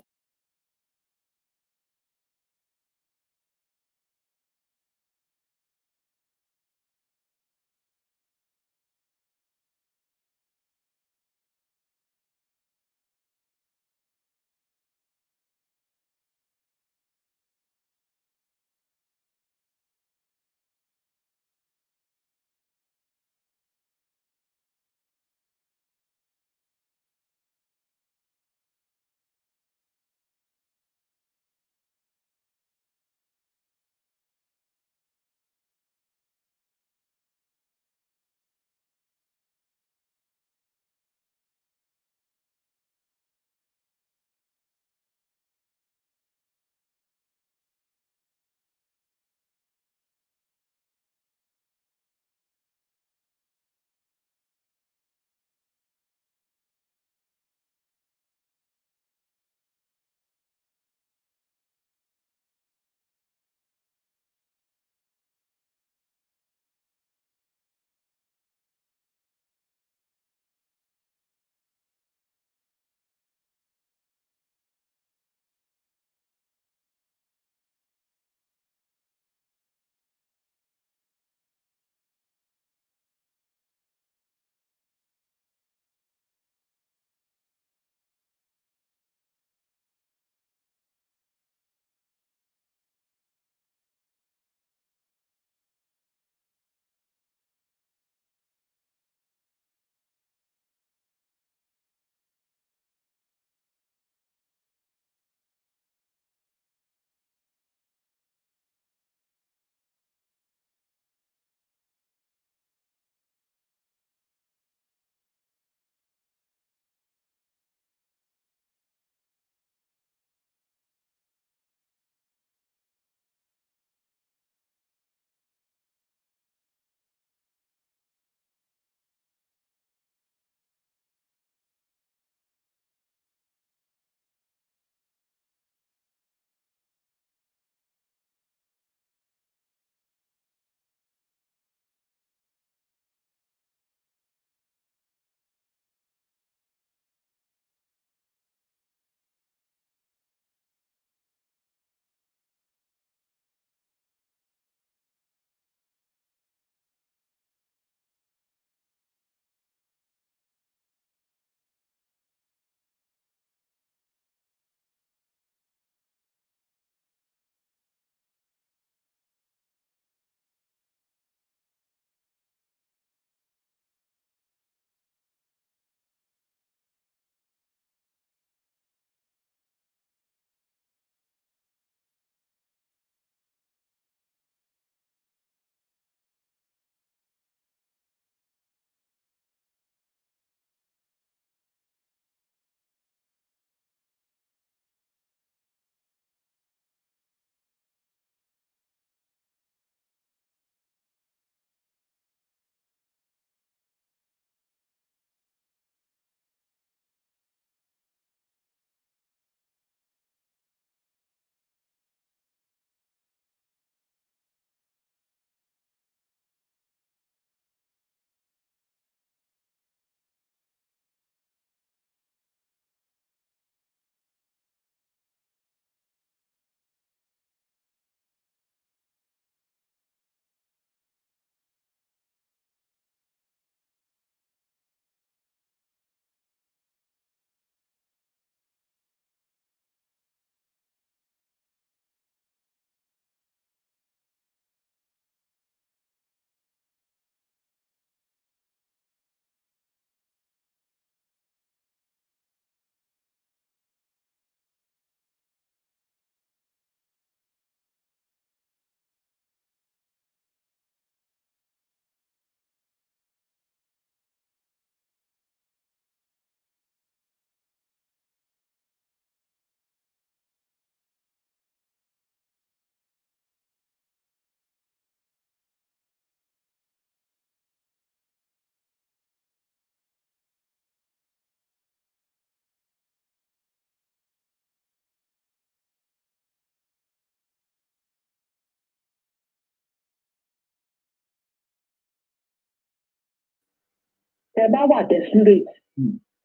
Tẹ bá wà desperate,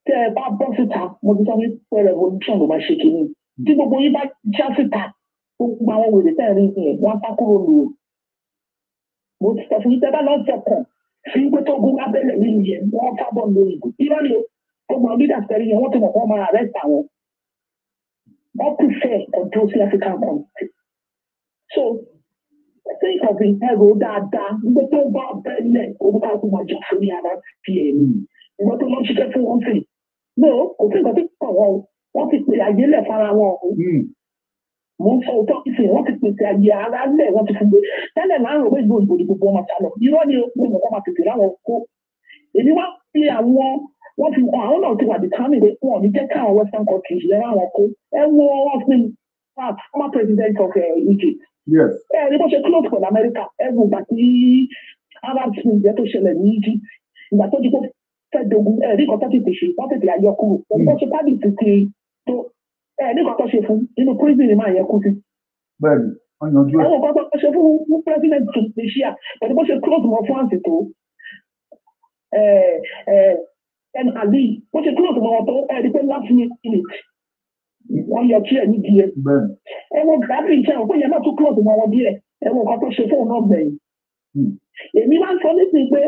tẹ bá bọ́ síta, mo ti sọ wípé revolution ló máa ṣe kínní. Tí gbogbo yín bá já síta, gbogbo àwọn wèrè tẹ́ ẹ̀ rí yẹn, wọ́n á sá kúrò lò ó. Mo ti sọ fún yín, tẹ bá lọ́ọ́ fọkàn sí pé tó gún abẹ́lẹ̀ nínú yẹn, wọ́n sábọ̀ lórí ìgò. Irọ́ ni o, gbogbo àwọn leaders tẹ́lẹ̀ yẹn, wọ́n ti mọ̀ kó wọ́n máa arrest àwọn. Wọ́n prefer control sí African country. So think of it, ẹ̀rọ dáadáa, nígbà tó bá bẹ́lẹ̀, olúkálùkù máa jà fún ara ti ẹ̀ ní. Ìgbà tó lọ ṣiṣẹ́ fún wọn sí. No, kò sí nǹkan tí kò wọ́n o. Wọ́n ti pè ayé lẹ̀ fara wọn o. Mo ń sọ òótọ́ ìsìn, wọ́n ti pèsè ayé ara lẹ̀, wọ́n ti fún gbé. Tẹ́lẹ̀ máa ń rò pé ìlú òyìnbó ni gbogbo wọn máa sá lọ. Irọ́ ni o, mo mọ̀ kọ́ máa tètè láwọn kó. Èmi wá fi àwọn, wọ́n fi àwọn náà ti wà determined pé wọn ò ní jẹ́ káwọn Western countries lẹ́ ráwọn kó. Ẹ wo Hosni Mubarak, former president of Egypt. Ẹ ní bó ṣe close pẹ̀lú Amẹ́ríkà, ẹ wo ìgbà tí Arab Spring yẹn tó ṣẹlẹ̀ ní Egypt, ìgbà tó di kó fẹ́ dogun, ẹ rí nǹkan tó tètè ṣe, wọ́n tètè ayọ kúrò. Bó ṣe pàdé tètè tó, ẹ ní nǹkan tó ṣe fún nínú prison ni máa yẹ kú sí. Bẹ́ẹ̀ni, wọ́n yanjú ẹ̀. Ẹ wo nǹkan tó ṣe fún president Tunisia, pẹ̀lú bó ṣe close mọ́ France tó, Ben Ali, bó ṣe close mọ́ wọn tó, ẹ rí pé last minute wọ́n yọ tí ẹ̀ nídìí ẹ̀. Ẹ wo Gaddafi iṣẹ́ òpin yẹn náà tún close mọ́ wọn díẹ̀, ẹ wo nǹkan tó ṣe fóun náà gbẹ̀yìn. Èmi máa ń sọ nísìnyí pé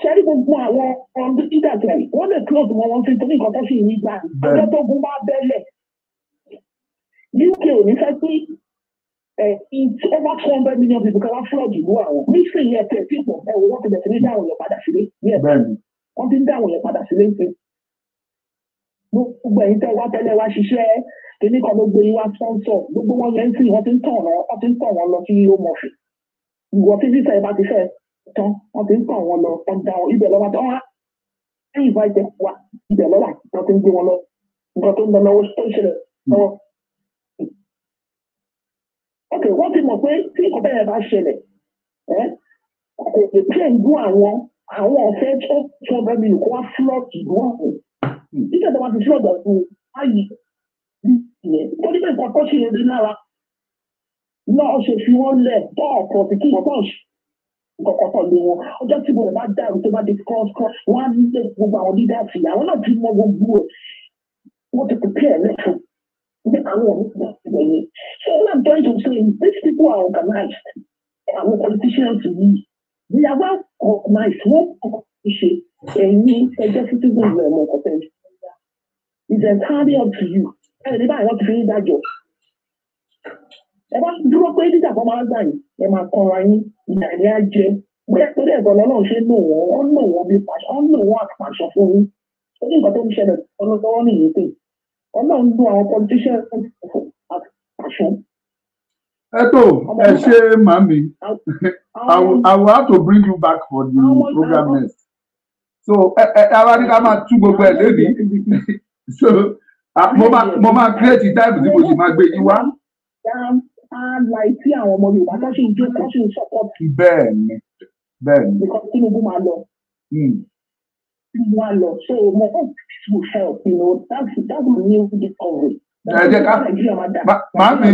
ṣẹ́rí gbogbo àwọn leaders rẹ̀, wọ́n lè close mọ́ wọn sí torí nǹkan tó sì ní gbà. Ọjọ́ tó gun bá bẹ́lẹ̀, UK ò ní fẹ́ sí over 200 million people kan wá flood ìlú àwọn. Nísìnyí ẹ̀ tẹ̀ sí pọ̀, ẹ wo wọ́n ti bẹ̀rẹ̀ sí ní dáhùn yẹn padà sílé. Wọ́n ti ń dáhùn yẹn padà sílé ń sìn. Gbogbo ẹ̀yin tẹ́ wá tẹ́lẹ̀ wá ṣiṣẹ́ kìíní kan ló gbé yín wá sponsor, gbogbo wọn yẹn ń sìn, wọ́n ti ń tàn wọ́n, wọ́n ti ń tàn wọ́n lọ sí home office. Ìwọ tí visa yẹn bá ti fẹ́ tán, wọ́n ti ń tàn wọ́n lọ, wọ́n da ibẹ̀ lọ́wọ́ tán, wọ́n á invite wa ibẹ̀ lọ́wọ́, wọ́n ti ń gbé wọn lọ. Nǹkan tó ń lọ lọ́wọ́ tó ń ṣẹlẹ̀ lọ́wọ́. Ok, wọ́n ti mọ̀ pé tí nǹkan bẹ́ẹ̀ bá ṣẹlẹ̀, kò lè pẹ́ ìlú àwọn, àwọn ọ̀fẹ́ tó 200 million kó wá flood ìlú àwọn. Nígbà tó wá ti flood ọ̀hún, báyìí ìyẹn torí pé nǹkan tó ṣe rí lára náà ṣe fi wọ́n lẹ̀ tó ọ̀pọ̀ sí kí wọ́n tó nǹkan kan tó lé wọn. Ọjọ́ tí mo bá dàrú tó bá di cross cross, wọ́n á lé gbogbo àwọn leaders yìí, àwọn náà ti mọ gbogbo ẹ̀, wọ́n ti prepare lẹ́fún ní àwọn òmìnira ìgbẹ̀yìn. So what I'm trying to say is these people are organized. Àwọn politicians yìí, they are well organized. Wọ́n kọ́ ṣe ẹ̀yin ẹjẹ́ citizens rẹ̀ mọ̀ ọ̀pẹ̀. It's entirely up to you. Ẹ ní báyìí wọ́n ti fi yín dájọ́. Ẹ bá dúró pé dídà kan máa ń gbà yín, ẹ máa kanra yín, ìyà ni á jẹ. Bóyá torí ẹ̀gbọ́n lọ́nà ṣe ń lò wọ́n, wọ́n ń lò wọ́n bí pàṣẹ, wọ́n ń lò wọ́n àpàṣọ fún yín. Ó ní nǹkan tó ń ṣẹlẹ̀ lọ́wọ́ nìyí pé Ọlọ́run dún àwọn politicians àpàṣọ. Ẹ tó, ẹ ṣe màmí. I will have to bring you back for the program next. So ẹ àwa ní ká máa tú gbogbo ẹ lónìí. So mo máa create time tí mo sì máa gbé yín wá. Láì tí àwọn ọmọ Yorùbá tó ṣì ń jókòó ṣì ń support. Bẹ́ẹ̀ni, bẹ́ẹ̀ni. Because Tinubu máa lọ. Tinubu máa lọ. So mo hope this will help, you know, that's a new discovery. Ẹ jẹ́ ká màámi,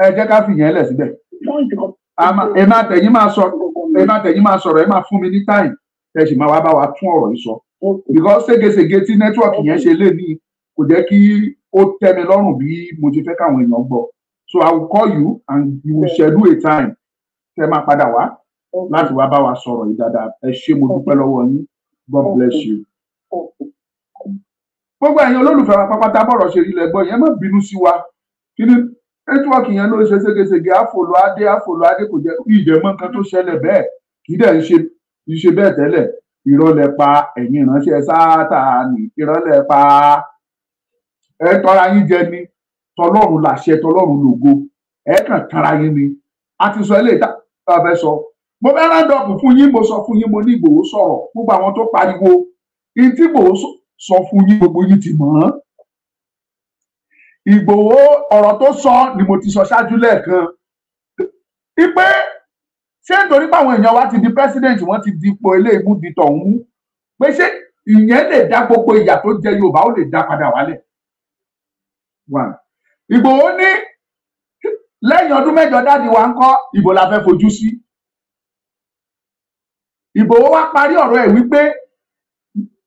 ẹ jẹ́ ká fìyẹn lẹ̀ síbẹ̀. Ẹ máa tẹ̀yìn máa sọ, ẹ máa tẹ̀yìn máa sọ̀rọ̀, ẹ máa fún mi ní time. Ẹ sì máa wá bá wa tún ọ̀rọ̀ yìí sọ. Because ségesège tí network yẹn ṣe lé ní kò jẹ́ kí ó tẹ́ mi lọ́rùn bí mo ti fẹ́ káwọn èèyàn gbọ́. So I will call you and you will schedule a time. Tẹ́ máa padà wá láti wá bá wa sọ̀rọ̀ yìí dáadáa. Ẹ ṣé, mo dúpẹ́ lọ́wọ́ yín. God bless you. Gbogbo ẹ̀yin olólùfẹ́ wa pápátá, bọ̀rọ̀ ṣe rí lẹ́gbọ́n yẹn, má bínú sí wa. Kí ni network yẹn ló ṣe ségesège, àfòlò adé, àfòlò adé, kò jẹ́ ìjẹ́mọ́ nǹkan tó ṣẹlẹ̀ bẹ́ẹ̀. Kì í dẹ̀ ń ṣe bẹ́ẹ̀ tẹ́lẹ̀. Irọ́ lẹ pa, ẹ̀yin ìránṣẹ́ Sátánì, irọ́ lẹ pa. Ẹ tọ́ra yín jẹ ni, tọlọ́run làṣẹ, tọlọ́run lògo, ẹ kàn tara yín ni. A ti sọ eléyìí tá a fẹ́ sọ. Mo fẹ́ round up fún yín, mo sọ fún yín, mo ní Ìgbòho sọ̀rọ̀, gbogbo àwọn tó pariwo ní tí Ìgbòho sọ fún yín, gbogbo yín ti mọ̀ ọ́n. Ìgbòho ọ̀rọ̀ tó sọ ni mo ti sọ ṣáájú lẹ́ẹ̀kan. Ipe ṣé nítorí pé àwọn èèyàn wa ti di president, wọ́n ti di ipò eléyìí mú, di tọ̀hún mú, pé ṣé ìyẹn lè dá gbogbo ìyà tó jẹ Yorùbá, ó lè dá padà wálẹ̀? One. Ìgbòho ní lẹ́yìn ọdún 8 daddy wa ń kọ́, ìbò la fẹ́ fojú sí. Ìgbòho wá parí ọ̀rọ̀ ẹ̀ wípé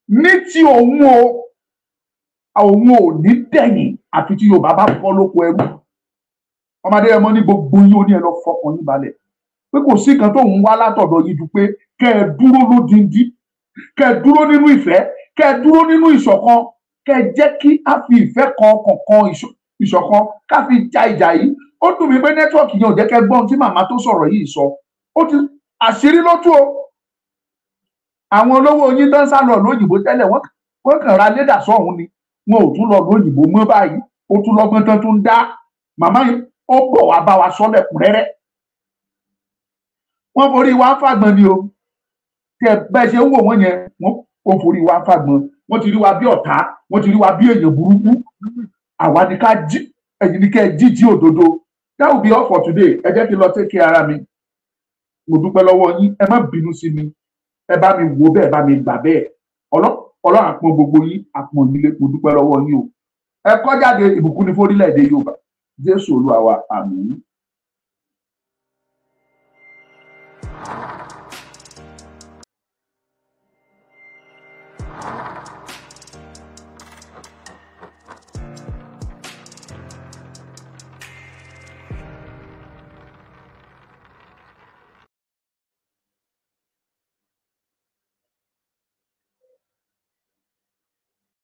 Ní ti òun o, òun ò ní dẹ̀yìn àfi tí Yorùbá bá bọ́ lóko ẹrú. Ọmọdé ẹ mọ ní gbogbo yín, ó ní ẹ lọ fọkàn yín balẹ̀ pé kò sí kan tóun wá látọ̀dọ̀ yín ju pé kẹ́ ẹ dúró lódindi, kẹ́ ẹ dúró nínú ìfẹ́, kẹ́ ẹ dúró nínú ìṣọ̀kan, kẹ́ ẹ jẹ́ kí á fi ìfẹ́ kan kọ̀ọ̀kan ìṣọ̀kan ká fi ja ìjà yìí. Ó dùn mí pé network yẹn ò jẹ́ kẹ́ gbọ́n tí màmá tó sọ̀rọ̀ yìí sọ. Ó ti àṣírí ló tú o. Àwọn olówó yín tó ń sá lọ lóyìnbó tẹ́lẹ̀, wọ́n kàn ra lédà sọ́hún ni, wọn ò tún lọ lóyìnbó mọ́ báyìí. Ó tún lọ́gbọ́n tán tún dá. Màmá yìí ó bọ̀ wá bá wa sọ lẹ́kùnrẹ́rẹ́. Wọ́n forí wa fàgbọ́n ni o. Tẹ bẹ́ẹ̀ ṣe ń wò wọ́n yẹn, wọ́n ó forí wa fàgbọ́n. Wọ́n ti rí wa bí ọ̀tá, wọ́n ti rí wa bí èèyàn burúkú. Àwa ni ká jí, ẹ̀yin ni kẹ́ ẹ jíjí òdodo. That will be all for today. Ẹ jẹ́ kí n lọ take care ara mi. Mo dúpẹ́ lọ́wọ́ yín. Ẹ má bínú sí mi, ẹ bá mi wò bẹ́ẹ̀, bá mi gbà bẹ́ẹ̀. Ọlọ́run àpọ́n gbogbo yín, àpọ́n nílé. Mo dúpẹ́ lọ́wọ́ yín o. Ẹ kọ́ jáde. Ìbùkún ní fórílẹ̀-èdè Yorùbá. Jésù Olúwa wa, àmín.